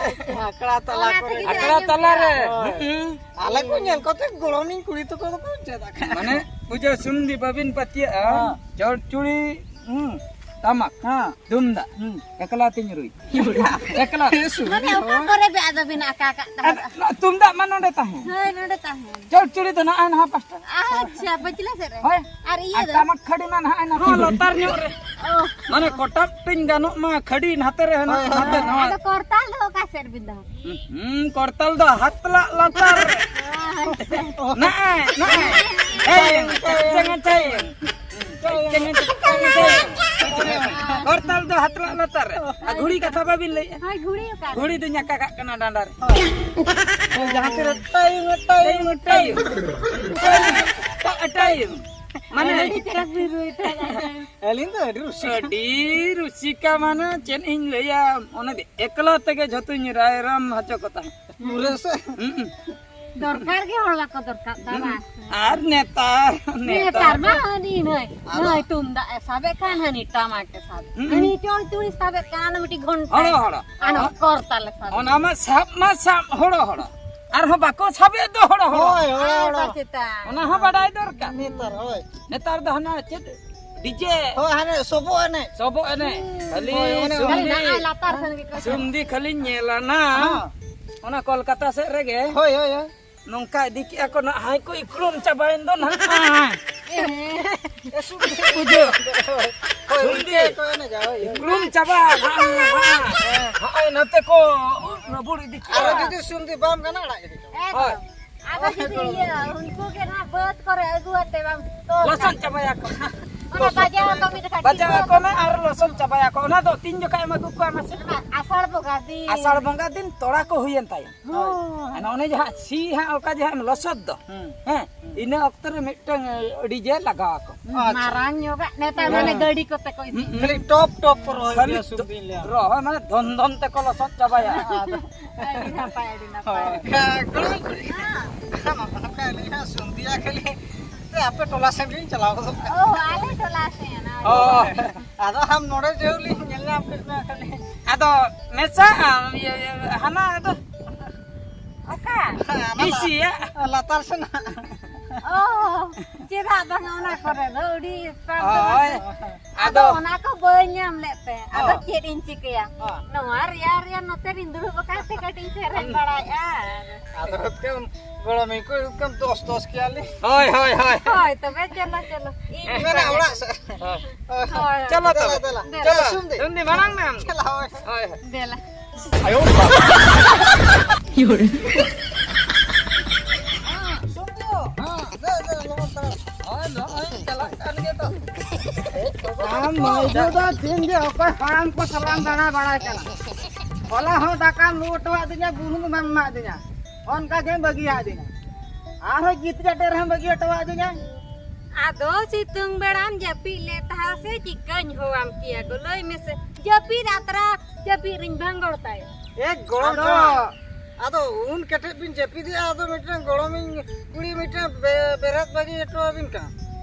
ᱟᱠᱷᱲᱟ ᱛᱟᱞᱟ ᱚᱱᱟ ᱠᱚᱨᱮ᱾ ᱛᱮᱜᱮ ᱟᱠᱷᱲᱟ ᱛᱟᱞᱟ ᱨᱮ᱾ ᱦᱳᱭ᱾ ᱦᱩᱸ᱾ ᱟᱞᱮ ᱠᱚ ᱧᱮᱞ ᱠᱟᱛᱮ ᱜᱚᱲᱚᱢᱤᱧ ᱠᱩᱲᱤ ᱛᱟᱠᱚ ᱫᱚᱠᱚ ᱪᱮᱫ ᱟᱠᱟᱫ᱾ ᱢᱟᱱᱮ, ᱯᱩᱡᱟᱹ ᱥᱩᱢᱫᱤ ᱵᱟᱹᱵᱤᱱ ᱯᱟᱹᱛᱭᱟᱹᱜᱼᱟ᱾ ᱦᱮᱸ᱾ ᱪᱚᱲᱪᱩᱲᱤ, ᱦᱩᱸ, ᱴᱟᱢᱟᱠ, ᱦᱮᱸ᱾ ᱛᱩᱢᱫᱟᱜ, ᱦᱩᱸ᱾ ᱮᱠᱞᱟ ᱛᱤᱧ ᱨᱩᱭ᱾ ᱮᱠᱞᱟ᱾ ᱢᱟᱱᱮ, ᱚᱠᱟ ᱠᱚᱨᱮ ᱵᱮ ᱟᱫᱚ ᱵᱤᱱ ᱟᱠᱟ ᱠᱟᱜ ᱛᱟᱦᱮᱸᱫ? ᱟᱨ ᱛᱩᱢᱫᱟᱜ ᱢᱟ ᱱᱚᱰᱮ ᱛᱟᱦᱮᱸ᱾ ᱦᱳᱭ, ᱱᱚᱰᱮ ᱛᱟᱦᱮᱸ᱾ ᱪᱚᱲᱪᱩᱲᱤ ᱫᱚ ᱱᱟᱜᱼᱟᱭ ᱱᱚᱣᱟ ᱯᱟᱥᱴᱟ᱾ ᱟᱪᱪᱷᱟ, ᱯᱟᱹᱪᱷᱞᱟᱹ ᱥᱮᱫ ᱨᱮ? ᱦᱳᱭ᱾ ᱟᱨ ᱤᱭᱟᱹ ᱟᱨ ᱫᱚ? ᱴᱟᱢᱟᱠ ᱠᱷᱟᱹᱲᱤ ᱢᱟ ᱱᱟᱦᱟᱜ ᱱᱟᱛᱮ ᱦᱚᱸ ᱨᱮ᱾ ᱞᱟᱛᱟᱨ ᱧᱚᱜ ᱨᱮ᱾ ᱚ᱾ ᱢᱟᱱᱮ ᱠᱚᱴᱟᱵ ᱴᱤᱧ ᱜᱟᱱᱚᱜ ᱢᱟ, ᱠᱷᱟᱹᱲᱤ ᱱᱟᱛᱮ ᱨᱮ ᱦᱮᱱᱟᱜ, ᱦᱳᱭ, ᱦᱳᱭ, ᱱᱟᱛᱮ ᱦᱳᱭ᱾ ᱱᱚᱣᱟ᱾ ᱟᱫᱚ ᱠᱚᱨᱛᱟᱞ ᱫᱚ ᱚᱠᱟ ᱥᱮᱫ ᱨᱮᱵᱤᱱ ᱫᱚᱦᱚ? ᱦᱩᱸ, ᱠᱚᱨᱛᱟᱞ ᱫᱚ ᱦᱟᱛᱞᱟᱜ ᱞᱟᱛᱟᱨ ᱨᱮ᱾ ᱟᱪᱪᱷᱟ᱾ ᱱᱟᱜᱼᱟᱭ, ᱱᱟᱜᱼᱟᱭ᱾ ᱮᱭ, ᱪᱮᱝ, ᱪᱮᱝ, ᱪᱮᱝ᱾ ᱠᱚᱨᱛᱟᱞ ᱫᱚ ᱦᱟᱛᱞᱟᱜ ᱞᱟᱛᱟᱨ ᱨᱮ᱾ ᱟᱨ ᱜᱷᱩᱲᱤ ᱠᱟᱛᱷᱟ ᱵᱟᱵᱤᱱ ᱞᱟᱹᱭᱮᱜᱼᱟ? ᱦᱳᱭ, ᱜᱷᱩᱲᱤ ᱚᱠᱟ ᱨᱮ? ᱜᱷᱩᱲᱤ ᱫᱚᱧ ᱟᱠᱟ ᱠᱟᱜ ᱠᱟᱱᱟ ᱰᱟᱸᱰᱟ ᱨᱮ᱾ ᱦᱳᱭ, ᱡᱟᱦᱟᱸ ᱛᱤᱨᱮ ᱴᱟᱭᱤᱢ, ᱴᱟᱭᱤᱢ, ᱴᱟᱭᱤᱢ, ᱴᱟᱭᱤᱢ᱾ ᱢᱟᱱᱮ, ᱟᱹᱰᱤ ᱪᱮᱦᱨᱟ ᱵᱤᱱ ᱨᱩᱭ ᱛᱟᱦᱮᱸᱫ᱾ ᱟᱹᱞᱤᱧ ᱫᱚ ᱟᱹᱰᱤ ᱨᱩᱥᱤᱠᱟ᱾ ᱟᱹᱰᱤ ᱨᱩᱥᱤᱠᱟ, ᱢᱟᱱᱮ ᱪᱮᱫ ᱤᱧ ᱞᱟᱹᱭᱟ, ᱚᱱᱮ ᱮᱠᱞᱟ ᱛᱮᱜᱮ ᱡᱷᱚᱛᱚᱧ ᱨᱟᱭᱨᱟᱢ ᱦᱚᱪᱚ ᱠᱚ ᱛᱟᱦᱮᱸᱫ᱾ ᱯᱩᱨᱟᱹ ᱥᱮ? ᱦᱩᱸ᱾ ᱫᱚᱨᱠᱟᱨ ᱜᱮ ᱦᱚᱲ ᱵᱟᱠᱚ ᱫᱚᱨᱠᱟᱨ ᱫᱟ, ᱦᱩᱸ᱾ ᱵᱟᱝ? ᱟᱨ ᱱᱮᱛᱟᱨ, ᱱᱮᱛᱟᱨ ᱱᱮᱛᱟᱨ ᱢᱟ ᱫᱚ ᱦᱟᱹᱱᱤ ᱱᱟᱹᱭ, ᱟᱫᱚ ᱱᱟᱹᱭ ᱛᱩᱢᱫᱟᱜ ᱮ ᱥᱟᱵᱮᱫ ᱠᱷᱟᱱ ᱦᱟᱹᱱᱤ ᱴᱟᱢᱟᱠ ᱮ ᱥᱟᱵᱮᱫ, ᱦᱩᱸ᱾ ᱦᱟᱹᱱᱤ ᱪᱚᱲᱪᱩᱲᱤ ᱥᱟᱵᱮᱫ ᱠᱷᱟᱱ ᱦᱟᱹᱱᱤ ᱢᱤᱫᱴᱤᱡ ᱜᱷᱚᱱᱴᱟ᱾ ᱦᱚᱲᱚ, ᱦᱚᱲᱚ᱾ ᱟᱨ ᱦᱚᱸ ᱠᱚᱨᱛᱟᱞ ᱮ ᱥᱟᱵᱮᱫ᱾ ᱚᱱᱟ ᱢᱟ ᱥᱟᱵ ᱢᱟ ᱥᱟᱵ ᱦᱚᱲᱚ, ᱦᱚᱲᱚ᱾ ᱟᱨᱦᱚᱸ ᱵᱟᱠᱚ ᱥᱟᱵᱮᱫ ᱫᱚ ᱦᱚᱲᱚ, ᱦᱚᱲᱚ᱾ ᱦᱳᱭ, ᱦᱳᱭ, ᱟᱨ ᱦᱚᱲᱚ᱾ ᱵᱟᱝ ᱪᱮᱛᱟᱱ᱾ ᱚᱱᱟ ᱦᱚᱸ ᱵᱟᱰᱟᱭ ᱫᱚᱨᱠᱟᱨ᱾ ᱱᱮᱛᱟᱨ, ᱦᱳᱭ᱾ ᱱᱮᱛᱟᱨ ᱫᱚ ᱦᱟᱱᱟ ᱪᱮᱫ ᱰᱤᱡᱮ᱾ ᱦᱳᱭ, ᱦᱟᱱᱮ ᱥᱚᱵᱚᱜ ᱮᱱᱮᱡ᱾ ᱥᱚᱵᱚᱜ ᱮᱱᱮᱡ᱾ ᱦᱩᱸ᱾ ᱠᱷᱟᱹᱞᱤ ᱦᱳᱭ, ᱚᱱᱮ ᱥᱩᱢᱫᱤ, ᱚᱱᱟ ᱞᱟᱛᱟᱨ ᱥᱮᱱ ᱜᱮᱠᱚ ᱥᱩᱢᱫᱤ ᱠᱷᱟᱹᱞᱤᱧ ᱧᱮᱞᱟ ᱱᱟ᱾ ᱦᱚᱸ᱾ ᱚᱱᱟ ᱠᱳᱞᱠᱟᱛᱟ ᱥᱮᱫ ᱨᱮᱜᱮ᱾ ᱦᱳᱭ, ᱦᱳᱭ, ᱦᱳᱭ᱾ ᱱᱚᱝᱠᱟ ᱤᱫᱤ ᱠᱮᱜᱼᱟ ᱠᱚ ᱱᱟᱜ, ᱦᱟᱭ ᱠᱚ ᱤᱠᱲᱩᱢ ᱪᱟᱵᱟᱭᱮᱱ ᱫᱚ ᱱᱟᱜ᱾ ᱮ, ᱥᱩᱢᱫᱤ᱾ ᱵᱩᱡᱷᱟᱹᱣ᱾ ᱦᱳᱭ, ᱥᱩᱢᱫᱤ᱾ ᱚᱱᱠᱟ ᱜᱮᱠᱚ ᱮᱱᱮᱡᱟ, ᱦᱳᱭ, ᱦᱳᱭ᱾ ᱤᱠᱲᱩᱢ ᱪᱟᱵᱟ, ᱱᱟᱜ, ᱱᱟᱜ, ᱱᱟᱜ, ᱱᱟᱛᱮ ᱠᱚ ᱨᱟᱹᱵᱩᱲ ᱤᱫᱤ ᱠᱮᱜᱼᱟ᱾ ᱟᱨᱚ ᱡᱩᱫᱤ ᱥᱩᱢᱫᱤ ᱵᱟᱢ ᱜᱟᱱᱟ, ᱟᱲᱟᱜ ᱤᱫᱤ ᱠᱟᱢᱟ᱾ ᱦᱳᱭ᱾ ᱟᱫᱚ ᱡᱩᱫᱤ ᱤᱭᱟᱹ, ᱩᱱᱠᱩ ᱜᱮ ᱱᱟᱜ ᱵᱟᱹᱫᱽ ᱠᱚᱨᱮ ᱟᱹᱜᱩ ᱟᱛᱮ ᱵᱟᱢ ᱛᱚᱞ ᱞᱚᱥᱚᱫ ᱠᱟᱜ ᱪᱟᱵᱟᱭᱟ ᱠᱚ᱾ ᱚᱱᱟ ᱵᱟᱡᱟᱣ ᱟᱠᱚ ᱢᱤᱫ ᱡᱚᱠᱷᱟ ᱵᱟᱡᱟᱣ ᱟᱠᱚ ᱢᱮ ᱟᱨ ᱞᱚᱥᱚᱫ ᱪᱟᱵᱟᱭᱟᱠᱚ᱾ ᱚᱱᱟ ᱫᱚ ᱛᱤᱱ ᱡᱚᱠᱷᱟ ᱮᱢ ᱟᱹᱜᱩ ᱠᱚᱣᱟ ᱢᱟᱥᱮ? ᱟᱥᱟᱲ ᱵᱚᱸᱜᱟ ᱫᱤᱱ᱾ ᱟᱥᱟᱲ ᱵᱚᱸᱜᱟ ᱫᱤᱱ ᱛᱚᱲᱟ ᱠᱚ ᱦᱩᱭᱮᱱ ᱛᱟᱭᱚᱢ᱾ ᱦᱳᱭ᱾ ᱟᱨ ᱚᱱᱮ ᱡᱟᱦᱟᱸ ᱥᱤ ᱦᱟᱸᱜ ᱚᱠᱟ ᱡᱟᱦᱟᱸ ᱮᱢ ᱞᱚᱥᱚᱫ ᱫᱚ, ᱦᱩᱸ᱾ ᱦᱮᱸ, ᱤᱱᱟᱹ ᱚᱠᱛᱚ ᱨᱮ ᱢᱤᱫᱴᱟᱝ ᱟᱹᱰᱤ ᱡᱮ ᱞᱟᱜᱟᱣ ᱟᱠᱚ᱾ ᱦᱩᱸ, ᱟᱪᱪᱷᱟ᱾ ᱢᱟᱨᱟᱝ ᱧᱚᱜᱟᱜ ᱱᱮᱛᱟᱨ ᱦᱮᱸ᱾ ᱢᱟᱱᱮ ᱜᱟᱹᱰᱤ ᱠᱚᱛᱮ ᱠᱚ ᱤᱫᱤ᱾ ᱦᱩᱸ, ᱦᱩᱸ᱾ ᱠᱷᱟᱹᱞᱤ ᱴᱚᱯ ᱴᱚᱯ ᱠᱚ ᱨᱚᱦᱚᱭ ᱠᱷᱟᱹᱞᱤ ᱜᱮᱭᱟ ᱴᱚ-, ᱥᱩᱠᱫᱤᱱ ᱞᱮ᱾ ᱨᱚᱦᱚᱭ ᱢᱟᱱᱮ ᱫᱷᱚᱱ ᱫᱷᱚᱱ ᱛᱮᱠᱚ ᱞᱚᱥᱚᱫ ᱪᱟᱵᱟᱭᱟ᱾ ᱟᱹᱰᱤ ᱱᱟᱯᱟᱭ, ᱟᱹᱰᱤ ᱱᱟᱯᱟᱭ᱾ ᱦᱳᱭ᱾ ᱦᱮᱸ, ᱜᱚᱲᱚ ᱠᱚ᱾ ᱦᱮᱸ᱾ ᱱᱚᱝᱠᱟ ᱟᱹᱞᱤᱧ ᱦᱚᱸ ᱥᱩᱱᱫᱤᱭᱟ ᱠᱷᱟᱹᱞᱤ᱾ ᱛᱮ ᱟᱯᱮ ᱴᱚᱞᱟ ᱥᱮᱫ ᱞᱤᱧ ᱪᱟᱞᱟᱣ ᱜᱚᱫᱚᱜ ᱠᱟᱱᱟ᱾ ᱚ, ᱟᱞᱮ ᱴᱚᱞᱟ ᱥᱮᱫ, ᱚ᱾ ᱟᱫᱚ ᱟᱢ ᱱᱚᱰᱮ ᱡᱮ ᱞᱤᱧ ᱧᱮᱞ ᱧᱟᱢ ᱠᱮᱫ ᱢᱮᱭᱟ ᱠᱷᱟᱹᱞᱤ᱾ ᱟᱫᱚ ᱢᱮᱥᱟ, ᱤᱭᱟᱹ, ᱤᱭᱟᱹ, ᱦᱟᱱᱟ ᱟᱫᱚ ᱦᱟᱱᱟ ᱞᱟ-, ᱵᱤᱥᱤᱭᱟᱜ᱾ ᱞᱟᱛᱟᱨ ᱥᱮᱱᱟᱜ᱾ ᱚ, ᱪᱮᱫᱟᱜ ᱵᱟᱝ ᱚᱱᱟ ᱠᱚᱨᱮ ᱫᱚ ᱟᱹᱰᱤ ᱦᱳᱭ᱾ ᱟᱫᱚ ᱟᱫᱚ ᱚᱱᱟ ᱠᱚ ᱵᱟᱹᱧ ᱧᱟᱢ ᱞᱮᱫ ᱛᱮ, ᱟᱫᱚ ᱦᱚᱸ᱾ ᱪᱮᱫ ᱤᱧ ᱪᱤᱠᱟᱹᱭᱟ? ᱦᱚᱸ᱾ ᱱᱚᱣᱟ ᱨᱮᱭᱟᱲ ᱨᱮᱭᱟᱲ ᱱᱚᱛᱮ ᱨᱤᱧ ᱫᱩᱲᱩᱵ ᱟᱠᱟᱱ ᱛᱮ ᱠᱟᱹᱴᱤᱡ ᱤᱧ ᱥᱮᱨᱮᱧ ᱦᱩᱸ᱾ ᱵᱟᱲᱟᱭᱮᱫᱼᱟ᱾ ᱟᱫᱚ ᱦᱩᱛᱠᱟᱹᱢ ᱜᱚᱲᱚᱢᱤᱧ ᱠᱚ ᱦᱩᱛᱠᱟᱹᱢ ᱫᱚᱥ ᱫᱚᱥ ᱠᱮᱭᱟᱞᱮ᱾ ᱦᱳᱭ, ᱦᱳᱭ, ᱦᱳᱭ᱾ ᱦᱳᱭ, ᱛᱚᱵᱮ ᱪᱚᱞᱚ, ᱪᱚᱞᱚ᱾ ᱤᱧ ᱢᱮᱱᱟ ᱵᱟᱲᱟᱭᱟ᱾ ᱚᱲᱟᱜ ᱥᱮᱫ᱾ ᱦᱳᱭ᱾ ᱦᱳᱭ᱾ ᱪᱚᱞᱚ ᱫᱮᱞᱟ, ᱛᱚᱵᱮ᱾ ᱫᱮᱞᱟ᱾ ᱫᱮᱞᱟ᱾ ᱪᱚᱞᱚ, ᱥᱩᱱᱫᱤ᱾ ᱥᱩᱱᱫᱤ, ᱢᱟᱲᱟᱝ ᱢᱮ ᱟᱢ᱾ ᱪᱟᱞᱟᱣ᱾ ᱦᱳᱭ, ᱦᱳᱭ᱾ ᱫᱮᱞᱟ᱾ ᱥᱩᱱᱫᱤ᱾ ᱦᱮᱸ, ᱫᱮ, ᱫᱮ, ᱞᱚᱜᱚᱱ ᱛᱟᱲᱟᱢ᱾ ᱦᱳᱭ, ᱱᱚᱜᱼᱚᱭ ᱪᱟᱞᱟᱜ ᱠᱟᱱ ᱜᱮ ᱛᱚ᱾ ᱟᱢ ᱢᱟᱹᱭᱡᱩ ᱫᱚ ᱫᱤᱱ ᱜᱮ ᱚᱠᱚᱭ ᱦᱟᱲᱟᱢ ᱠᱚ ᱥᱟᱞᱟᱜ ᱮᱢ ᱫᱟᱬᱟ ᱵᱟᱲᱟᱭ ᱠᱟᱱᱟ? ᱦᱚᱞᱟ ᱦᱚᱸ ᱫᱟᱠᱟᱢ ᱞᱩ ᱦᱚᱴᱚᱣᱟᱫ ᱫᱤᱧᱟ, ᱵᱩᱞᱩᱝ ᱮᱢ ᱮᱢᱟᱫ ᱫᱤᱧᱟ, ᱚᱱᱠᱟ ᱜᱮᱢ ᱵᱟᱹᱜᱤᱭᱟᱫ ᱫᱤᱧᱟ᱾ ᱟᱨᱦᱚᱸ ᱜᱤᱛᱤᱡ ᱟᱴᱮᱫ ᱨᱮᱦᱚᱸ ᱵᱟᱹᱜᱤ ᱦᱚᱴᱚᱣᱟᱫ ᱫᱤᱧᱟ᱾ ᱟᱫᱚ ᱥᱤᱛᱩᱝ ᱵᱮᱲᱟᱢ ᱡᱟᱹᱯᱤᱫ ᱞᱮ ᱛᱟᱦᱮᱸ ᱥᱮ ᱪᱤᱠᱟᱹᱧ ᱦᱚᱦᱚᱣᱟᱢ ᱠᱮᱭᱟ ᱜᱚ? ᱞᱟᱹᱭ ᱢᱮᱥᱮ, ᱡᱟᱹᱯᱤᱫ ᱟᱛᱨᱟ ᱡᱟᱹᱯᱤᱫ ᱨᱤᱧ ᱵᱷᱟᱸᱜᱚᱲ ᱛᱟᱭᱟ᱾ ᱮ ᱜᱚᱲᱚᱢ ᱟᱫᱚ ᱡᱟᱶᱟᱭ, ᱟᱫᱚ ᱩᱱ ᱠᱮᱴᱮᱡ ᱵᱤᱱ ᱡᱟᱹᱯᱤᱫᱮᱜᱼᱟ, ᱟᱫᱚ ᱢᱤᱫᱴᱟᱝ ᱜᱚᱲᱚᱢᱤᱧ ᱠᱩᱲᱤ ᱢᱤᱫᱴᱟᱝ ᱵᱮ-, ᱵᱮᱨᱮᱫ ᱵᱟᱹᱜᱤ ᱦᱚᱴᱚ ᱟᱹᱵᱤᱱ ᱠᱟᱱᱟ᱾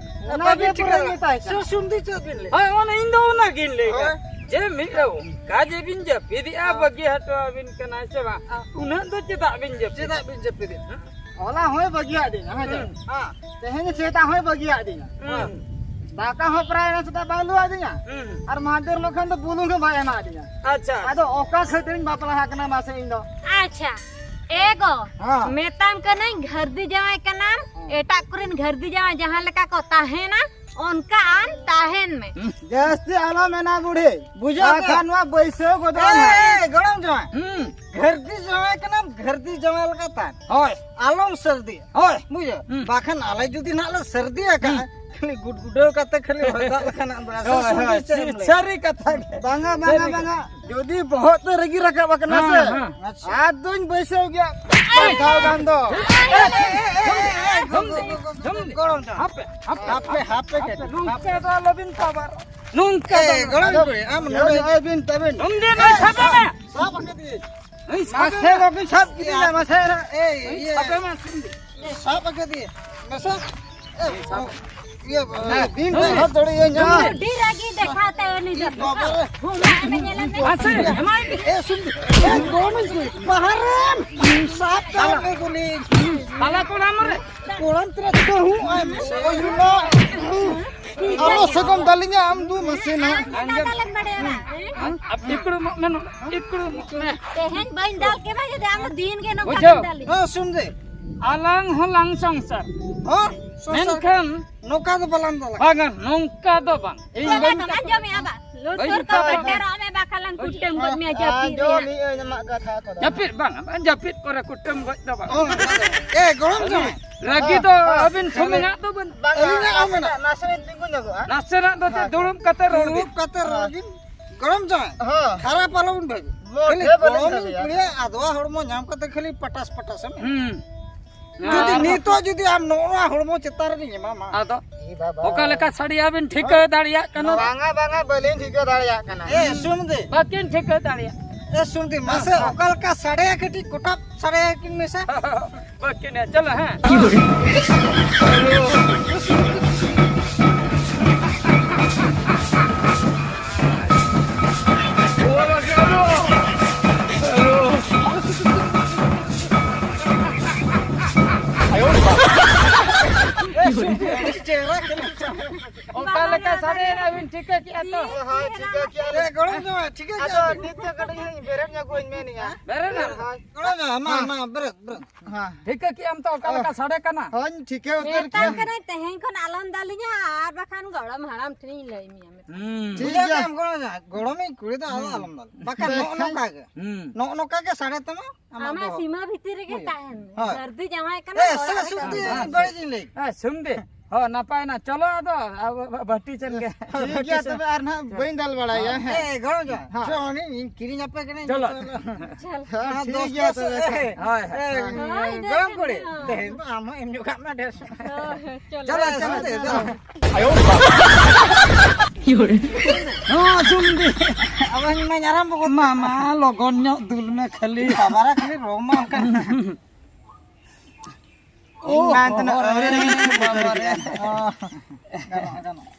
ᱚᱱᱟ ᱵᱟᱹᱵᱤᱱ ᱜᱮ ᱪᱤᱠᱟᱹ ᱯᱩᱨᱟᱹᱧ ᱫᱟᱲᱮᱭᱟᱜᱼᱟ᱾ ᱢᱮᱛᱟᱭ ᱠᱟᱱᱟ᱾ ᱥᱮ ᱥᱩᱱᱫᱤ ᱪᱮᱫ ᱵᱤᱱ ᱞᱟᱹᱭᱟ? ᱦᱳᱭ, ᱚᱱᱟ ᱤᱧ ᱫᱚ ᱚᱱᱟ ᱜᱤᱧ ᱞᱟᱹᱭᱮᱜᱼᱟ᱾ ᱦᱳᱭ᱾ ᱡᱮ ᱢᱤᱫ ᱚᱱᱠᱟ ᱡᱮ ᱵᱤᱱ ᱡᱟᱹᱯᱤᱫᱮᱜᱼᱟ, ᱦᱳᱭ᱾ ᱵᱟᱹᱜᱤ ᱦᱚᱴᱚ ᱟᱹᱵᱤᱱ ᱠᱟᱱᱟᱭ ᱥᱮ ᱵᱟᱝ? ᱦᱳᱭ᱾ ᱩᱱᱟᱹᱜ ᱫᱚ ᱪᱮᱫᱟᱜ ᱵᱤᱱ ᱡᱟᱹᱯᱤᱫ? ᱪᱮᱫᱟᱜ ᱵᱤᱱ ᱡᱟᱹᱯᱤᱫᱮᱜᱼᱟ? ᱦᱚᱞᱟ ᱦᱚᱸᱭ ᱵᱟᱹᱜᱤᱭᱟᱫ ᱫᱤᱧᱟ, ᱦᱮᱸ ᱥᱮ? ᱦᱩᱸ᱾ ᱦᱮᱸ᱾ ᱛᱮᱦᱮᱧ ᱥᱮᱛᱟᱜ ᱦᱚᱸᱭ ᱵᱟᱹᱜᱤᱭᱟᱫ ᱫᱤᱧᱟ᱾ ᱦᱩᱸ᱾ ᱫᱟᱠᱟ ᱦᱚᱸ ᱯᱨᱟᱭ ᱮᱱᱟᱝ ᱥᱮᱛᱟᱜ ᱵᱟᱭ ᱞᱩᱣᱟᱫ ᱫᱤᱧᱟ᱾ ᱦᱩᱸ᱾ ᱟᱨ ᱢᱟᱦᱫᱮᱨ ᱦᱤᱞᱳᱜ ᱠᱷᱟᱱ ᱫᱚ ᱵᱩᱞᱩᱝ ᱦᱚᱸ ᱵᱟᱭ ᱮᱢᱟᱫᱤᱧᱟ᱾ ᱟᱪᱪᱷᱟ᱾ ᱟᱫᱚ ᱚᱠᱟ ᱠᱷᱟᱹᱛᱤᱨᱤᱧ ᱵᱟᱯᱞᱟ ᱟᱠᱟᱱᱟ ᱢᱟᱥᱮ ᱤᱧ ᱫᱚ? ᱟᱪᱪᱷᱟ, ᱮ ᱜᱚ, ᱦᱮᱸ᱾ ᱢᱮᱛᱟᱢ ᱠᱟᱹᱱᱟᱹᱧ ᱜᱷᱟᱹᱨᱫᱤ ᱡᱟᱶᱟᱭ ᱠᱟᱱᱟᱢ, ᱦᱮᱸ᱾ ᱮᱴᱟᱜ ᱠᱚᱨᱮᱱ ᱜᱷᱟᱹᱨᱫᱤ ᱡᱟᱶᱟᱭ ᱡᱟᱦᱟᱸ ᱞᱮᱠᱟ ᱠᱚ ᱛᱟᱦᱮᱱᱟ, ᱚᱱᱠᱟ ᱟᱢ ᱛᱟᱦᱮᱱ ᱢᱮ᱾ ᱡᱟᱹᱥᱛᱤ ᱟᱞᱚᱢ ᱢᱮᱱᱟ ᱵᱩᱰᱷᱤ, ᱵᱩᱡᱷᱟᱹᱣ ᱵᱟᱠᱷᱟᱱ ᱠᱮᱫ? ᱱᱚᱣᱟ ᱵᱟᱹᱭᱥᱟᱹᱣ ᱜᱚᱫᱚᱜᱼᱟ ᱱᱟᱦᱟᱜ᱾ ᱮᱭ, ᱜᱚᱲᱚᱢ ᱡᱟᱶᱟᱭ᱾ ᱦᱩᱸ᱾ ᱜᱷᱟᱹᱨᱫᱤ ᱡᱟᱶᱟᱭ ᱠᱟᱱᱟᱢ, ᱜᱷᱟᱹᱨᱫᱤ ᱡᱟᱶᱟᱭ ᱞᱮᱠᱟ ᱛᱟᱦᱮᱱ᱾ ᱦᱳᱭ᱾ ᱟᱞᱚᱢ ᱥᱟᱹᱨᱫᱤᱜᱼᱟ᱾ ᱦᱳᱭ᱾ ᱵᱩᱡᱷᱟᱹᱣ? ᱦᱩᱸ᱾ ᱵᱟᱠᱷᱟᱱ ᱟᱞᱮ ᱡᱩᱫᱤ ᱱᱟᱦᱟᱜ ᱞᱮ ᱥᱟᱹᱨᱫᱤ ᱟᱠᱟᱜᱼᱟ, ᱦᱩᱸ᱾ ᱠᱷᱟᱹᱞᱤ ᱜᱩᱰᱜᱩᱰᱟᱹᱣ ᱠᱟᱛᱮ ᱠᱷᱟᱹᱞᱤ ᱦᱚᱭ ᱫᱟᱜ ᱞᱮᱠᱟᱱᱟᱜ ᱵᱮᱲᱟ ᱥᱮ᱾ ᱦᱳᱭ, ᱥᱩᱫᱷᱩ ᱦᱳᱭ, ᱪᱮᱫ ᱮᱢ ᱞᱟᱹᱭᱟ? ᱥᱟᱹᱨᱤ ᱠᱟᱛᱷᱟ ᱜᱮ᱾ ᱵᱟᱝᱟ, ᱵᱟᱝᱟ, ᱥᱟᱹᱨᱤ ᱜᱮ᱾ ᱵᱟᱝᱟ᱾ ᱡᱩᱫᱤ ᱵᱚᱦᱚᱜ ᱛᱮ ᱨᱟᱹᱜᱤ ᱨᱟᱠᱟᱵ ᱟᱠᱟᱱᱟ ᱦᱮᱸ, ᱥᱮ, ᱦᱮᱸ᱾ ᱟᱫᱚᱧ ᱵᱟᱹᱭᱥᱟᱹᱣ ᱜᱮᱭᱟ᱾ ᱮᱭ! ᱫᱷᱟᱣ ᱜᱟᱱ ᱫᱚ᱾ ᱮᱭ, ᱮᱭ, ᱮᱭ, ᱮᱭ, ᱮᱭ, ᱮᱭ, ᱡᱚᱢ ᱫᱤ, ᱜᱚᱲᱚᱢ ᱡᱚᱢ ᱫᱤ᱾ ᱡᱚᱢ ᱫᱤ᱾ ᱦᱟᱯᱮ, ᱦᱟᱯᱮ, ᱦᱟᱯᱮ, ᱦᱟᱯᱮ, ᱦᱟᱯᱮ, ᱱᱚᱝᱠᱟ ᱫᱚ ᱟᱞᱚᱵᱤᱱ ᱛᱟᱵᱟᱨ᱾ ᱱᱚᱝᱠᱟ ᱫᱚ ᱮᱭ, ᱜᱚᱲᱚᱢ ᱠᱩᱲᱤ, ᱟᱢ ᱱᱚᱰᱮ ᱟᱹᱵᱤᱱ ᱛᱟᱹᱵᱤᱱ᱾ ᱡᱚᱢ ᱫᱤ, ᱱᱩᱭ ᱥᱟᱵᱮ ᱢᱮ᱾ ᱥᱟᱵ ᱟᱠᱟᱫᱮᱭᱟᱹᱧ᱾ ᱱᱩᱭ ᱥᱟᱵᱮ ᱢᱟᱥᱮ ᱢᱮ᱾ ᱵᱟᱵᱤᱱ ᱥᱟᱵ ᱠᱮᱫᱮᱭᱟ, ᱢᱟᱥᱮ ᱨᱟ-, ᱮᱭ, ᱱᱩᱭ ᱤᱭᱟᱹ᱾ ᱥᱟᱵᱮ ᱢᱮ, ᱥᱤᱢ ᱫᱤ᱾ ᱥᱟᱵ ᱟᱠᱟᱫᱮᱭᱟ᱾ ᱢᱟᱥᱮ᱾ ᱮ, ᱤᱭᱟᱹ, ᱦᱮᱸ᱾ ᱵᱤᱱ ᱦᱮᱸ᱾ ᱦᱟᱛ ᱫᱟᱲᱮᱭᱟᱹᱧᱟ᱾ ᱟᱹᱰᱤ ᱨᱟᱹᱜᱤ ᱫᱮᱠᱷᱟᱣ ᱛᱮ ᱩᱱᱤ ᱫᱚ᱾ ᱵᱟᱵᱟ ᱨᱮ᱾ ᱦᱩᱢᱟ ᱮᱱᱮᱡ ᱧᱮᱞᱮ ᱢᱮ᱾ ᱢᱟᱥᱮ, ᱮᱢᱟᱭ ᱢᱮ᱾ ᱮ, ᱥᱩᱱ, ᱮ, ᱜᱚᱲᱚᱢ ᱠᱩᱲᱤ, ᱵᱟᱦᱟᱨ ᱨᱮᱢ ᱥᱟᱵ ᱠᱟᱜ ᱢᱮ ᱜᱩᱞᱤ᱾ ᱛᱟᱞᱟ ᱠᱚᱲᱟᱢ ᱨᱮ᱾ ᱠᱚᱲᱟᱢ ᱛᱮ ᱨᱮ ᱛᱟᱹᱦᱩ ᱟᱭ ᱢᱮ᱾ ᱳᱭ ᱦᱩᱞᱟ᱾ ᱟᱞᱚ ᱥᱟᱜᱚᱢ ᱫᱟᱞᱤᱧᱟ ᱟᱢ ᱫᱩ ᱢᱟᱥᱮ ᱱᱟ᱾ ᱟᱢ ᱫᱚ ᱛᱟᱞᱮᱢ ᱵᱟᱲᱟᱭᱟ ᱵᱟᱝ? ᱦᱮᱸ? ᱟᱢ ᱤᱠᱲᱩᱢᱚᱜ ᱢᱮ ᱱᱚᱰᱮ᱾ ᱤᱠᱲᱩᱢᱚᱜ ᱢᱮ᱾ ᱛᱮᱦᱮᱧ ᱵᱟᱹᱧ ᱫᱟᱞ ᱠᱮᱫᱟ ᱡᱩᱫᱤ ᱟᱢ ᱫᱚ ᱫᱤᱱ ᱜᱮ ᱱᱚᱝᱠᱟ ᱵᱩᱡᱷᱟᱹᱣ᱾ ᱜᱮᱢ ᱫᱟᱞᱤᱧᱟ᱾ ᱦᱮᱸ, ᱥᱩᱱ ᱫᱮ᱾ ᱟᱞᱟᱝ ᱦᱚᱸ ᱞᱟᱝ ᱥᱚᱝᱥᱟᱨ᱾ ᱦᱚᱸ, ᱥᱚᱝᱥᱟᱨ᱾ ᱢᱮᱱᱠᱷᱟᱱ ᱱᱚᱝᱠᱟ ᱫᱚ ᱵᱟᱞᱟᱝ ᱫᱟᱞᱟ᱾ ᱵᱟᱝᱟ, ᱱᱚᱝᱠᱟ ᱫᱚ ᱵᱟᱝ᱾ ᱤᱧ ᱪᱮᱫ ᱵᱟᱹᱧ ᱞᱮᱠᱟ ᱠᱟᱛᱷᱟ ᱟᱸᱡᱚᱢᱮᱜᱼᱟ ᱵᱟ? ᱞᱩᱛᱩᱨ ᱠᱚ ᱯᱮᱴᱮᱨᱚᱜ ᱢᱮ, ᱵᱟᱠᱷᱟᱱ ᱞᱟᱝ ᱠᱩᱴᱟᱹᱢ ᱜᱚᱫ ᱢᱮᱭᱟ ᱡᱟᱹᱯᱤᱫ ᱨᱮᱭᱟᱜ᱾ ᱡᱟᱹᱯᱤᱫ ᱵᱟᱝ, ᱡᱟᱹᱯᱤᱫ ᱠᱚᱨᱮ ᱠᱩᱴᱟᱹᱢ ᱜᱚᱡ ᱫᱚ ᱵᱟᱝ᱾ ᱚ, ᱮ, ᱜᱚᱲᱚᱢ ᱡᱟᱶᱟᱭ᱾ ᱨᱟᱹᱜᱤ ᱫᱚ ᱦᱮᱸ᱾ ᱟᱹᱵᱤᱱ ᱥᱩᱢᱩᱝᱟᱜ ᱫᱚ ᱵᱟᱹᱱᱩᱜ᱾ ᱵᱟᱝ, ᱟᱹᱞᱤᱧᱟᱜ ᱦᱚᱸ ᱢᱮᱱᱟᱜ᱾ ᱱᱟᱥᱮᱱᱟᱜ ᱛᱤᱸᱜᱩ ᱧᱚᱜᱚᱜᱼᱟ᱾ ᱱᱟᱥᱮᱱᱟᱜ ᱫᱚ ᱪᱮᱫ, ᱦᱮᱸ᱾ ᱫᱩᱲᱩᱵ ᱠᱟᱛᱮ ᱨᱚᱲ ᱵᱤᱱ᱾ ᱫᱩᱲᱩᱵ ᱠᱟᱛᱮ ᱨᱚᱲ ᱵᱤᱱ᱾ ᱜᱚᱲᱚᱢ ᱡᱟᱶᱟᱭ᱾ ᱦᱮᱸ᱾ ᱠᱷᱟᱨᱟᱯ ᱟᱞᱚᱵᱤᱱ ᱵᱷᱟᱹᱵᱤ᱾ ᱢᱚᱡᱽ ᱠᱷᱟᱹᱞᱤ ᱜᱮ ᱵᱟᱹᱞᱤᱧ ᱜᱚᱲᱚᱢᱤᱧ ᱵᱷᱟᱹᱵᱤᱭᱟ᱾ ᱠᱩᱲᱤᱭᱟ, ᱟᱫᱣᱟ ᱦᱚᱲᱢᱚ ᱧᱟᱢ ᱠᱟᱛᱮ ᱠᱷᱟᱹᱞᱤ ᱯᱟᱴᱟᱥ ᱯᱟᱴᱟᱥ ᱮᱢ᱾ ᱦᱩᱸ᱾ ᱡᱩᱫᱤ ᱟᱨ ᱱᱤᱛᱚᱜ ᱡᱩᱫᱤ ᱟᱢ ᱱᱚᱜᱼᱚ ᱱᱚᱣᱟ ᱦᱚᱲᱢᱚ ᱪᱮᱛᱟᱱ ᱨᱮᱞᱤᱧ ᱮᱢᱟᱢᱟ, ᱟᱫᱚ? ᱮ ᱵᱟᱵᱟ᱾ ᱚᱠᱟ ᱞᱮᱠᱟ ᱥᱟᱰᱮᱭᱟ ᱵᱤᱱ ᱴᱷᱤᱠᱟᱹ ᱫᱟᱲᱮᱭᱟᱜ ᱠᱟᱱᱟ? ᱵᱟᱝᱟ, ᱵᱟᱝᱟ, ᱵᱟᱹᱞᱤᱧ ᱴᱷᱤᱠᱟᱹ ᱫᱟᱲᱮᱭᱟᱜ ᱠᱟᱱᱟ᱾ ᱮ, ᱥᱩᱱ ᱫᱮ᱾ ᱵᱟᱹᱠᱤᱱ ᱴᱷᱤᱠᱟᱹ ᱫᱟᱲᱮᱭᱟᱜ᱾ ᱮ, ᱥᱩᱱ ᱫᱮ, ᱢᱟᱥᱮ ᱦᱮᱸ, ᱦᱮᱸ᱾ ᱚᱠᱟ ᱞᱮᱠᱟ ᱥᱟᱰᱮᱭᱟ ᱠᱟᱹᱴᱤᱡ ᱠᱚᱴᱟᱵ ᱥᱟᱰᱮᱭᱟ ᱠᱤᱱ ᱢᱮᱥᱮ᱾ ᱵᱟᱹᱠᱤᱱ ᱦᱮᱸ, ᱪᱚᱞᱚ, ᱦᱮᱸ᱾ ᱚᱠᱟ ᱞᱮᱠᱟ ᱥᱟᱰᱮᱭᱮᱱᱟ ᱵᱤᱱ ᱴᱷᱤᱠᱟᱹ ᱠᱮᱜᱼᱟ ᱛᱚ? ᱦᱳᱭ, ᱴᱷᱤᱠᱟᱹ ᱠᱮᱜᱼᱟ ᱞᱮ᱾ ᱮ, ᱜᱚᱲᱚᱢ ᱡᱟᱶᱟᱭ, ᱴᱷᱤᱠᱟᱹ ᱟᱫᱚ ᱠᱮᱜᱼᱟ ᱵᱤᱱ? ᱱᱤᱛ ᱫᱚ ᱠᱟᱹᱴᱤᱡ ᱞᱤᱧ ᱵᱮᱨᱮᱫ ᱧᱚᱜ ᱠᱚᱧ ᱢᱮᱱᱮᱜᱼᱟ᱾ ᱵᱮᱨᱮᱫ ᱧᱚᱜ? ᱦᱳᱭ᱾ ᱜᱚᱲᱚᱢ ᱡᱟᱶᱟᱭ, ᱢᱟ, ᱢᱟ, ᱵᱮᱨᱮᱫ, ᱵᱮᱨᱮᱫ᱾ ᱦᱮᱸ᱾ ᱴᱷᱤᱠᱟᱹ ᱠᱮᱜᱼᱟᱢ ᱛᱚ ᱚᱠᱟ ᱞᱮᱠᱟ ᱥᱟᱰᱮ ᱠᱟᱱᱟ? ᱦᱳᱭ, ᱴᱷᱤᱠᱟᱹ ᱩᱛᱟᱹᱨ ᱢᱮᱛᱟᱢ ᱠᱮᱜᱼᱟᱹᱧ᱾ ᱠᱟᱹᱱᱟᱹᱧ ᱛᱮᱦᱮᱧ ᱠᱷᱚᱱ ᱟᱞᱚᱢ ᱫᱟᱞᱤᱧᱟ, ᱟᱨ ᱵᱟᱠᱷᱟᱱ ᱜᱚᱲᱚᱢ ᱦᱟᱲᱟᱢ ᱴᱷᱮᱱᱤᱧ ᱞᱟᱹᱭ ᱢᱮᱭᱟ ᱢᱮᱛᱟᱢ᱾ ᱦᱩᱸ᱾ ᱴᱷᱤᱠ ᱵᱩᱡᱷᱟᱹᱣ ᱜᱮᱭᱟ᱾ ᱠᱮᱜᱼᱟᱢ ᱜᱚᱲᱚᱢ ᱡᱟᱶᱟᱭ, ᱜᱚᱲᱚᱢᱤᱡ ᱠᱩᱲᱤ ᱫᱚ ᱟᱫᱚ ᱦᱩᱸ᱾ ᱟᱞᱚᱢ ᱫᱟᱞ᱾ ᱵᱟᱠᱷᱟᱱ ᱱᱚᱜᱼᱚ ᱱᱚᱝᱠᱟ ᱜᱮ᱾ ᱦᱩᱸ᱾ ᱱᱚᱜᱼᱚ ᱱᱚᱝᱠᱟ ᱜᱮ ᱥᱟᱰᱮ ᱛᱟᱢᱟ᱾ ᱟᱢᱟᱜ ᱟᱢᱟᱜ ᱵᱚᱦᱚᱜ᱾ ᱥᱤᱢᱟᱹ ᱵᱷᱤᱛᱤᱨ ᱨᱮᱜᱮ ᱦᱳᱭ᱾ ᱛᱟᱦᱮᱱ ᱢᱮ᱾ ᱦᱳᱭ᱾ ᱵᱟᱹᱲᱛᱤ ᱡᱟᱶᱟᱭ ᱠᱟᱱᱟ ᱮ, ᱚᱲᱟᱜ ᱥᱮ ᱨᱮ ᱥᱩᱠ ᱛᱟᱦᱮᱱ ᱫᱤᱭᱮ ᱢᱮ᱾ ᱵᱟᱹᱲᱤᱡ ᱤᱧ ᱞᱟᱹᱭ᱾ ᱮ, ᱥᱩᱱ ᱫᱮ᱾ ᱦᱚᱸ, ᱱᱟᱯᱟᱭ ᱱᱟ᱾ ᱪᱚᱞᱚ ᱟᱫᱚ, ᱟᱵᱚ ᱵᱟ-, ᱵᱟᱹᱴᱤ ᱪᱮᱫ ᱜᱮ᱾ ᱴᱷᱤᱠ ᱜᱮᱭᱟ, ᱛᱚᱵᱮ ᱟᱨ ᱱᱟᱦᱟᱜ ᱵᱟᱹᱧ ᱫᱟᱞ ᱵᱟᱲᱟᱭᱟ, ᱦᱮᱸ᱾ ᱮ, ᱜᱚᱲᱚᱢ ᱡᱚᱝ, ᱦᱮᱸ᱾ ᱪᱚ, ᱩᱱᱤ ᱤᱧ ᱠᱤᱨᱤᱧ ᱟᱯᱮ ᱠᱟᱹᱱᱟᱹᱧ ᱪᱚᱞᱚ᱾ ᱡᱚᱛᱚ᱾ ᱦᱮᱸ, ᱦᱮᱸ, ᱴᱷᱤᱠ ᱫᱚᱥ ᱜᱮᱭᱟ ᱫᱚᱥ, ᱛᱚᱵᱮ᱾ ᱮ, ᱦᱳᱭ, ᱦᱳᱭ᱾ ᱮ, ᱦᱳᱭ, ᱜᱚᱲᱚᱢ ᱠᱩᱲᱤ, ᱦᱳᱭ᱾ ᱛᱮᱦᱮᱧ ᱫᱚ ᱟᱢ ᱦᱚᱸ ᱮᱢ ᱧᱚᱜ ᱠᱟᱜ ᱢᱮ ᱰᱷᱮᱨ᱾ ᱦᱳᱭ, ᱪᱚᱞᱚ, ᱪᱚᱞᱚ, ᱪᱚᱞᱚ, ᱪᱚᱞᱚ᱾ ᱪᱚᱞᱚ᱾ ᱦᱚᱸ, ᱥᱩᱱᱰᱤ᱾ ᱟᱵᱚ ᱢᱟᱧ ᱟᱨᱟᱢᱵᱚ ᱜᱚᱫ ᱢᱟ, ᱢᱟ, ᱞᱚᱜᱚᱱ ᱧᱚᱜ ᱫᱩᱞ ᱢᱮ ᱠᱷᱟᱹᱞᱤ᱾ ᱵᱟᱵᱟᱨᱟ ᱠᱷᱟᱹᱞᱤ ᱨᱚ ᱢᱟ ᱚᱱᱠᱟ᱾ ᱤᱧ ᱢᱟ ᱮᱱᱛᱮ ᱱᱚᱜᱼᱚᱭ ᱨᱮᱜᱮᱧ ᱪᱩᱯ ᱩᱛᱟᱹᱨ ᱠᱮᱜᱼᱟ᱾ ᱚ, ᱜᱟᱱᱚᱜᱼᱟ, ᱜᱟᱱᱚᱜᱼᱟ᱾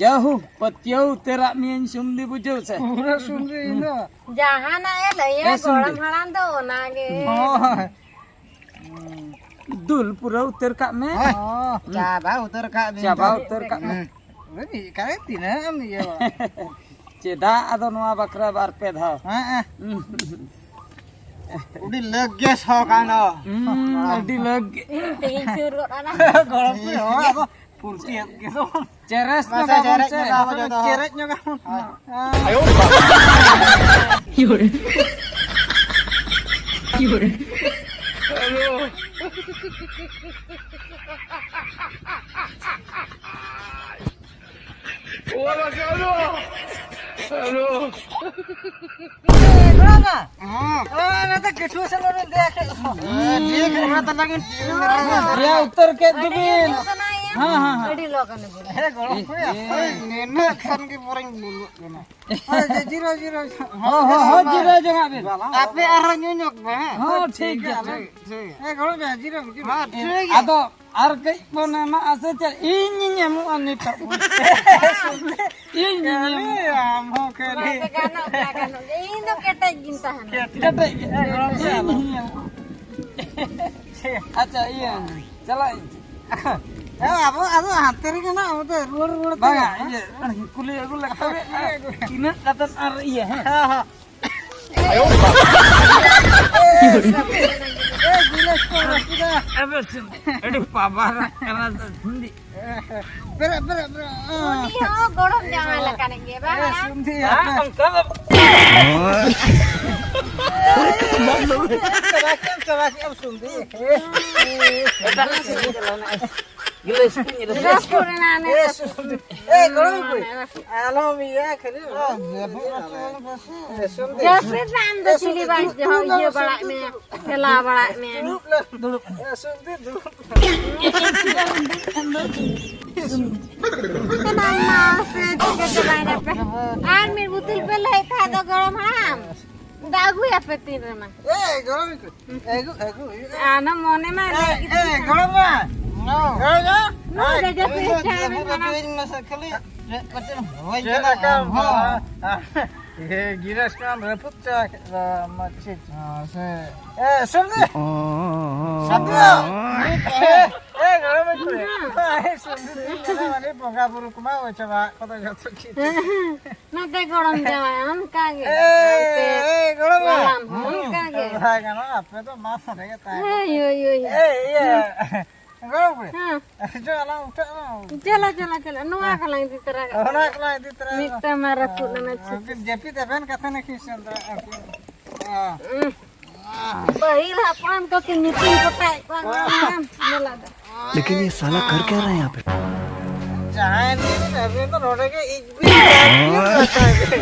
ᱡᱟᱦᱳ, ᱯᱟᱹᱛᱭᱟᱹᱣ ᱩᱛᱟᱹᱨᱟᱜ ᱢᱤᱭᱟᱹᱧ ᱥᱩᱱᱰᱤ ᱵᱩᱡᱷᱟᱹᱣ ᱥᱮ᱾ ᱯᱩᱨᱟᱹ ᱥᱩᱱᱰᱤ ᱤᱧ ᱫᱚ᱾ ᱡᱟᱦᱟᱱᱟᱜ ᱮ ᱞᱟᱹᱭᱟ ᱮ ᱥᱩᱱᱰᱤ᱾ ᱜᱚᱲᱚᱢ ᱦᱟᱲᱟᱢ ᱫᱚ ᱚᱱᱟᱜᱮ᱾ ᱦᱳᱭ᱾ ᱫᱩᱞ ᱯᱩᱨᱟᱹᱣ ᱩᱛᱟᱹᱨ ᱠᱟᱜ ᱢᱮ᱾ ᱦᱳᱭ᱾ ᱚ, ᱪᱟᱵᱟ ᱩᱛᱟᱹᱨ ᱠᱟᱜ ᱢᱮ ᱪᱟᱵᱟ ᱛᱚ᱾ ᱩᱛᱟᱹᱨ ᱠᱟᱜ ᱢᱮ᱾ ᱦᱩᱸ᱾ ᱚᱱᱮ ᱢᱤᱫ ᱠᱟᱨᱮ ᱛᱤᱱᱟᱹᱜ ᱮᱢ ᱤᱭᱟᱹᱣᱟ? ᱪᱮᱫᱟᱜ ᱟᱫᱚ ᱱᱚᱣᱟ ᱵᱟᱠᱷᱨᱟ ᱵᱟᱨ ᱯᱮ ᱫᱷᱟᱣ? ᱦᱮᱸ, ᱦᱮᱸ᱾ ᱦᱩᱸ᱾ ᱟᱹᱰᱤ ᱞᱟᱹᱠ ᱜᱮ ᱥᱚ ᱠᱟᱱ ᱫᱚ᱾ ᱦᱩᱸ, ᱟᱹᱰᱤ ᱞᱟᱹᱠ ᱜᱮ᱾ ᱤᱧ ᱛᱮᱜᱤᱧ ᱥᱩᱨ ᱜᱚᱫ ᱟᱱᱟ᱾ ᱜᱚᱲᱚᱢ ᱠᱩᱲᱤ ᱦᱚᱸ ᱟᱫᱚ ᱯᱷᱩᱨᱛᱤ ᱮᱫ ᱜᱮ ᱫᱚ᱾ ᱪᱮᱨᱮᱥ ᱢᱟᱥᱮ ᱧᱚᱜᱟᱵᱚᱱ ᱪᱮᱨᱮᱡ ᱥᱮ᱾ ᱧᱚᱜᱟᱵᱚᱱ ᱡᱚᱛᱚ ᱦᱚᱲ᱾ ᱪᱮᱨᱮᱡ ᱧᱚᱜᱟᱵᱚᱱ᱾ ᱦᱳᱭ᱾ ᱦᱮᱸ᱾ ᱟᱭᱳ ᱵᱟᱵᱟ᱾ ᱤᱭᱳᱨᱮ᱾ ᱤᱭᱳᱨᱮ᱾ ᱦᱮᱞᱳ᱾ ᱚᱞ ᱟᱠᱟᱫ ᱫᱚ᱾ ᱦᱮᱞᱳ᱾ ᱮ, ᱜᱚᱲᱚᱢᱟ᱾ ᱦᱮᱸ᱾ ᱚ, ᱚᱱᱟ ᱫᱚ ᱠᱟᱹᱴᱷᱩᱣᱟᱹ ᱥᱟᱞᱟᱜ ᱵᱮᱱ ᱫᱮᱭᱟ ᱠᱮᱫ ᱫᱚ᱾ ᱦᱮᱸ, ᱴᱷᱤᱠ, ᱚᱱᱟ ᱛᱟᱞᱟ ᱜᱮ ᱴᱷᱤᱠ ᱢᱮᱱᱟᱜᱼᱟ᱾ ᱫᱮᱭᱟ ᱩᱛᱟᱹᱨ ᱠᱮᱫ ᱟᱹᱰᱤ ᱫᱚᱵᱤᱱ᱾ ᱧᱮᱞ ᱥᱟᱱᱟᱭᱮᱭᱟ᱾ ᱦᱮᱸ, ᱦᱮᱸ, ᱦᱮᱸ᱾ ᱟᱹᱰᱤ ᱞᱚᱜᱚᱱ ᱜᱮ᱾ ᱦᱮᱸ, ᱜᱚᱲᱚᱢ ᱠᱩᱲᱤ, ᱦᱮᱸ᱾ ᱦᱳᱭ, ᱱᱤᱱᱟᱹᱜ ᱠᱷᱟᱱ ᱜᱮ ᱵᱚᱨᱚᱧ ᱵᱩᱞᱩᱜ ᱠᱟᱱᱟ᱾ ᱦᱳᱭ, ᱡᱤᱨᱟᱹᱣ, ᱡᱤᱨᱟᱹᱣ᱾ ᱦᱚᱸ, ᱦᱚᱸ, ᱦᱚᱸ, ᱡᱤᱨᱟᱹᱣ ᱡᱚᱝᱟᱜ ᱵᱤᱱ᱾ ᱟᱯᱮ ᱟᱨᱦᱚᱸ ᱧᱩ ᱧᱚᱜ ᱯᱮ, ᱦᱮᱸ? ᱦᱚᱸ, ᱴᱷᱤᱠ ᱜᱮᱭᱟ, ᱴᱷᱤᱠ᱾ ᱴᱷᱤᱠ᱾ ᱦᱮᱸ, ᱜᱚᱲᱚᱢ ᱡᱚᱝ, ᱡᱤᱨᱟᱹᱣ, ᱡᱤᱨᱟᱹᱣ᱾ ᱦᱮᱸ, ᱴᱷᱤᱠ ᱜᱮᱭᱟ᱾ ᱟᱫᱚ ᱟᱨ ᱠᱟᱹᱡ ᱵᱚᱱ ᱮᱢᱟᱜᱼᱟ ᱥᱮ ᱪᱮᱫ? ᱤᱧᱤᱧ ᱮᱢᱚᱜᱼᱟ ᱱᱤᱛᱚᱜ᱾ ᱤᱧᱤᱧ ᱮᱢᱚᱜᱼᱟ᱾ ᱠᱷᱟᱹᱞᱤ ᱟᱢ ᱦᱚᱸ ᱠᱷᱟᱹᱞᱤ᱾ ᱵᱟᱝ, ᱜᱟᱱᱚᱜ ᱜᱮᱭᱟ, ᱜᱟᱱᱚᱜ ᱜᱮᱭᱟ᱾ ᱤᱧ ᱫᱚ ᱠᱮᱴᱮᱡ ᱜᱤᱧ ᱛᱟᱦᱮᱱᱟ᱾ ᱠᱮᱴᱮᱡ ᱜᱮ᱾ ᱦᱮᱸ, ᱜᱚᱲᱚᱢ ᱡᱚᱝ᱾ ᱤᱧᱤᱧ ᱮᱢᱚᱜᱼᱟ᱾ ᱟᱪᱪᱷᱟ, ᱤᱭᱟᱹ, ᱪᱟᱞᱟᱜ ᱟᱹᱧ᱾ ᱦᱮᱸ, ᱟᱵᱚ ᱟᱫᱚ ᱦᱟᱱᱛᱮ ᱨᱮᱜᱮ ᱱᱟᱜ, ᱟᱵᱚ ᱫᱚ ᱨᱩᱣᱟᱹᱲ, ᱨᱩᱣᱟᱹᱲ ᱛᱮ ᱵᱟᱝᱟ, ᱦᱟᱸᱜ᱾ ᱤᱭᱟᱹ, ᱠᱩᱞᱤ ᱟᱹᱜᱩ ᱞᱮᱠᱷᱟᱱ ᱜᱮ, ᱦᱮᱸ, ᱟᱹᱜᱩ᱾ ᱛᱤᱱᱟᱹᱜ ᱠᱟᱛᱮᱫ ᱟᱨ ᱤᱭᱟᱹ, ᱦᱮᱸ? ᱦᱮᱸ, ᱦᱮᱸ᱾ ᱮ, ᱜᱤᱞᱟᱹᱥ ᱠᱚ ᱨᱟᱹᱯᱩᱫᱟ᱾ ᱟᱵᱮ ᱥᱩᱱ, ᱟᱹᱰᱤ ᱯᱟᱵᱟᱨᱟᱜ ᱠᱟᱱᱟ ᱛᱚ, ᱥᱩᱱᱰᱤ᱾ ᱵᱮᱨᱮᱫ, ᱵᱮᱨᱮᱫ, ᱵᱮᱨᱮᱫ᱾ ᱩᱱᱤ ᱦᱚᱸ ᱜᱚᱲᱚᱢ ᱡᱟᱶᱟᱭ ᱞᱮᱠᱟᱱᱤᱡ ᱜᱮ, ᱵᱟᱝ? ᱮ, ᱥᱩᱱᱰᱤ, ᱵᱟᱝ, ᱟᱯᱮ᱾ ᱚᱱᱠᱟ ᱫᱚ᱾ ᱪᱟᱵᱟ ᱠᱮᱫ ᱟᱢ, ᱪᱟᱵᱟ ᱠᱮᱫ ᱟᱢ, ᱥᱩᱱᱰᱤ᱾ ᱮᱴᱟᱜ ᱥᱮᱫ ᱪᱟᱞᱟᱣ ᱮᱱᱟ᱾ ᱜᱤᱞᱟᱹᱥ ᱠᱚ ᱧᱮᱞ ᱨᱟᱹᱥᱠᱟᱹ ᱨᱮᱱᱟᱜ ᱮ, ᱥᱩᱱᱫᱤ᱾ ᱮ, ᱜᱚᱲᱚ ᱠᱚ᱾ ᱟᱞᱚᱢ ᱤᱭᱟᱹ ᱠᱷᱟᱹᱞᱤ᱾ ᱮ, ᱥᱩᱱᱫᱤ᱾ ᱡᱟᱹᱯᱤᱫ ᱨᱮ ᱟᱢ ᱫᱚ ᱪᱤᱞᱤ ᱵᱟᱝ ᱡᱚᱦᱚᱜ ᱤᱭᱟᱹ ᱵᱟᱲᱟᱜ ᱢᱮ, ᱠᱷᱮᱞᱟ ᱵᱟᱲᱟᱜ ᱢᱮ᱾ ᱫᱩᱲᱩᱵ ᱞᱮ, ᱫᱩᱲᱩᱵ᱾ ᱮ, ᱥᱩᱱᱫᱤ, ᱫᱩᱲᱩᱵ᱾ ᱮᱱᱟᱝ ᱢᱟ ᱥᱮ ᱪᱤᱠᱟᱹ ᱪᱟᱵᱟᱭ ᱱᱟᱯᱮ? ᱟᱨ ᱢᱤᱫ ᱵᱩᱛᱩᱞ ᱯᱮ ᱞᱟᱹᱭᱮᱫ ᱛᱟᱦᱮᱸ ᱫᱚ ᱜᱚᱲᱚᱢ ᱦᱟᱲᱟᱢ᱾ ᱫᱟᱜ ᱟᱹᱜᱩᱭᱟᱯᱮ ᱛᱤᱱ ᱨᱮᱢᱟ? ᱮ, ᱜᱚᱲᱚᱢ ᱠᱚ᱾ ᱟᱹᱜᱩ, ᱟᱹᱜᱩ ᱦᱩᱭᱩᱜᱼᱟ᱾ ᱟᱨ ᱚᱱᱟ ᱢᱚᱱᱮ ᱢᱟ ᱮ, ᱞᱟᱹᱭ ᱜᱮ ᱮ, ᱜᱚᱲᱚᱢ ᱵᱟ᱾ ᱜᱚᱲᱚᱢ ᱵᱟ᱾ ᱱᱩᱭ ᱫᱚ ᱡᱟᱹᱯᱤᱫ ᱪᱟᱭ ᱢᱮ ᱢᱟᱲᱟᱝ᱾ ᱪᱮᱫ ᱞᱮᱠᱟ ᱦᱚᱸ᱾ ᱵᱟ-, ᱮ, ᱜᱤᱞᱟᱹᱥ ᱠᱚᱢ ᱨᱟᱹᱯᱩᱫ ᱪᱟᱵᱟ ᱠᱮᱫ ᱫᱚ, ᱢᱟ ᱪᱮᱫ? ᱦᱮᱸ, ᱥᱮ᱾ ᱮ, ᱥᱩᱱᱫᱤ᱾ ᱥᱩᱱᱫᱤ᱾ ᱮ, ᱮ, ᱜᱚᱲᱚᱢ ᱠᱚ᱾ ᱦᱮᱸ᱾ ᱮ, ᱥᱩᱱᱫᱤ, ᱢᱟᱱᱮ ᱵᱚᱸᱜᱟ ᱵᱩᱨᱩ ᱠᱚᱢᱟ ᱦᱩᱭ ᱪᱟᱵᱟ ᱠᱚᱫᱚ ᱡᱚᱛᱚ ᱠᱤᱪᱷᱩ᱾ ᱱᱚᱛᱮ ᱜᱚᱲᱚᱢ ᱡᱟᱶᱟᱭ ᱚᱱᱠᱟ ᱜᱮ᱾ ᱮ, ᱚᱱᱛᱮ ᱮ, ᱜᱚᱲᱚᱢ ᱵᱟ᱾ ᱜᱚᱲᱚᱢ ᱦᱚᱸ ᱚᱱᱠᱟ ᱜᱮ᱾ ᱵᱟᱭ ᱜᱟᱱᱚᱜᱼᱟ, ᱟᱯᱮ ᱫᱚ ᱢᱟ ᱥᱟᱸᱰᱮ ᱜᱮ ᱛᱟᱦᱮᱸ ᱦᱳᱭ, ᱦᱳᱭ, ᱦᱳᱭ᱾ ᱮ, ᱤᱭᱟᱹ, ᱜᱚᱲᱚᱢ ᱠᱩᱲᱤ᱾ ᱦᱮᱸ᱾ ᱪᱚ, ᱟᱞᱟᱝ ᱩᱴᱷᱟᱹᱜ ᱟᱞᱟᱝ᱾ ᱪᱚᱞᱚ, ᱪᱚᱞᱚ, ᱪᱚᱞᱚ᱾ ᱱᱚᱣᱟ ᱠᱚᱞᱟᱝ ᱤᱫᱤ ᱛᱚᱨᱟ ᱠᱟᱜ ᱚᱱᱟ ᱠᱟᱱᱟ᱾ ᱠᱚᱞᱟᱝ ᱤᱫᱤ ᱛᱚᱨᱟ ᱠᱟᱜ᱾ ᱢᱤᱫᱴᱟᱝ ᱢᱟ ᱨᱟᱹᱯᱩᱫ ᱮᱱᱟ ᱪᱮᱫ᱾ ᱩᱱᱠᱤᱱ ᱡᱟᱹᱯᱤᱫ ᱟᱵᱮᱱ ᱠᱟᱛᱷᱟ ᱱᱟᱹᱠᱤᱱ ᱥᱮᱱ ᱫᱟᱲᱮᱭᱟᱜᱼᱟ ᱩᱱᱠᱤᱱ᱾ ᱦᱮᱸ᱾ ᱩᱸ᱾ ᱯᱟᱹᱦᱤᱞ ᱦᱟᱯᱲᱟᱢ ᱠᱚ ᱠᱤᱱ ᱧᱩᱛᱩᱢ ᱠᱚᱴᱟᱭᱮᱫ ᱠᱚᱣᱟ, ᱱᱚᱣᱟ ᱧᱮᱞ ᱟᱫᱟ᱾ लेकिन ये साला कर क्या रहा है यहाँ पे? ᱡᱟᱦᱟᱸᱭ ᱱᱤᱱ ᱟᱹᱵᱤᱱ ᱫᱚ ᱱᱚᱰᱮ ᱜᱮ ᱤᱡ ᱵᱤᱱ ᱠᱟᱛᱷᱟ ᱜᱮ᱾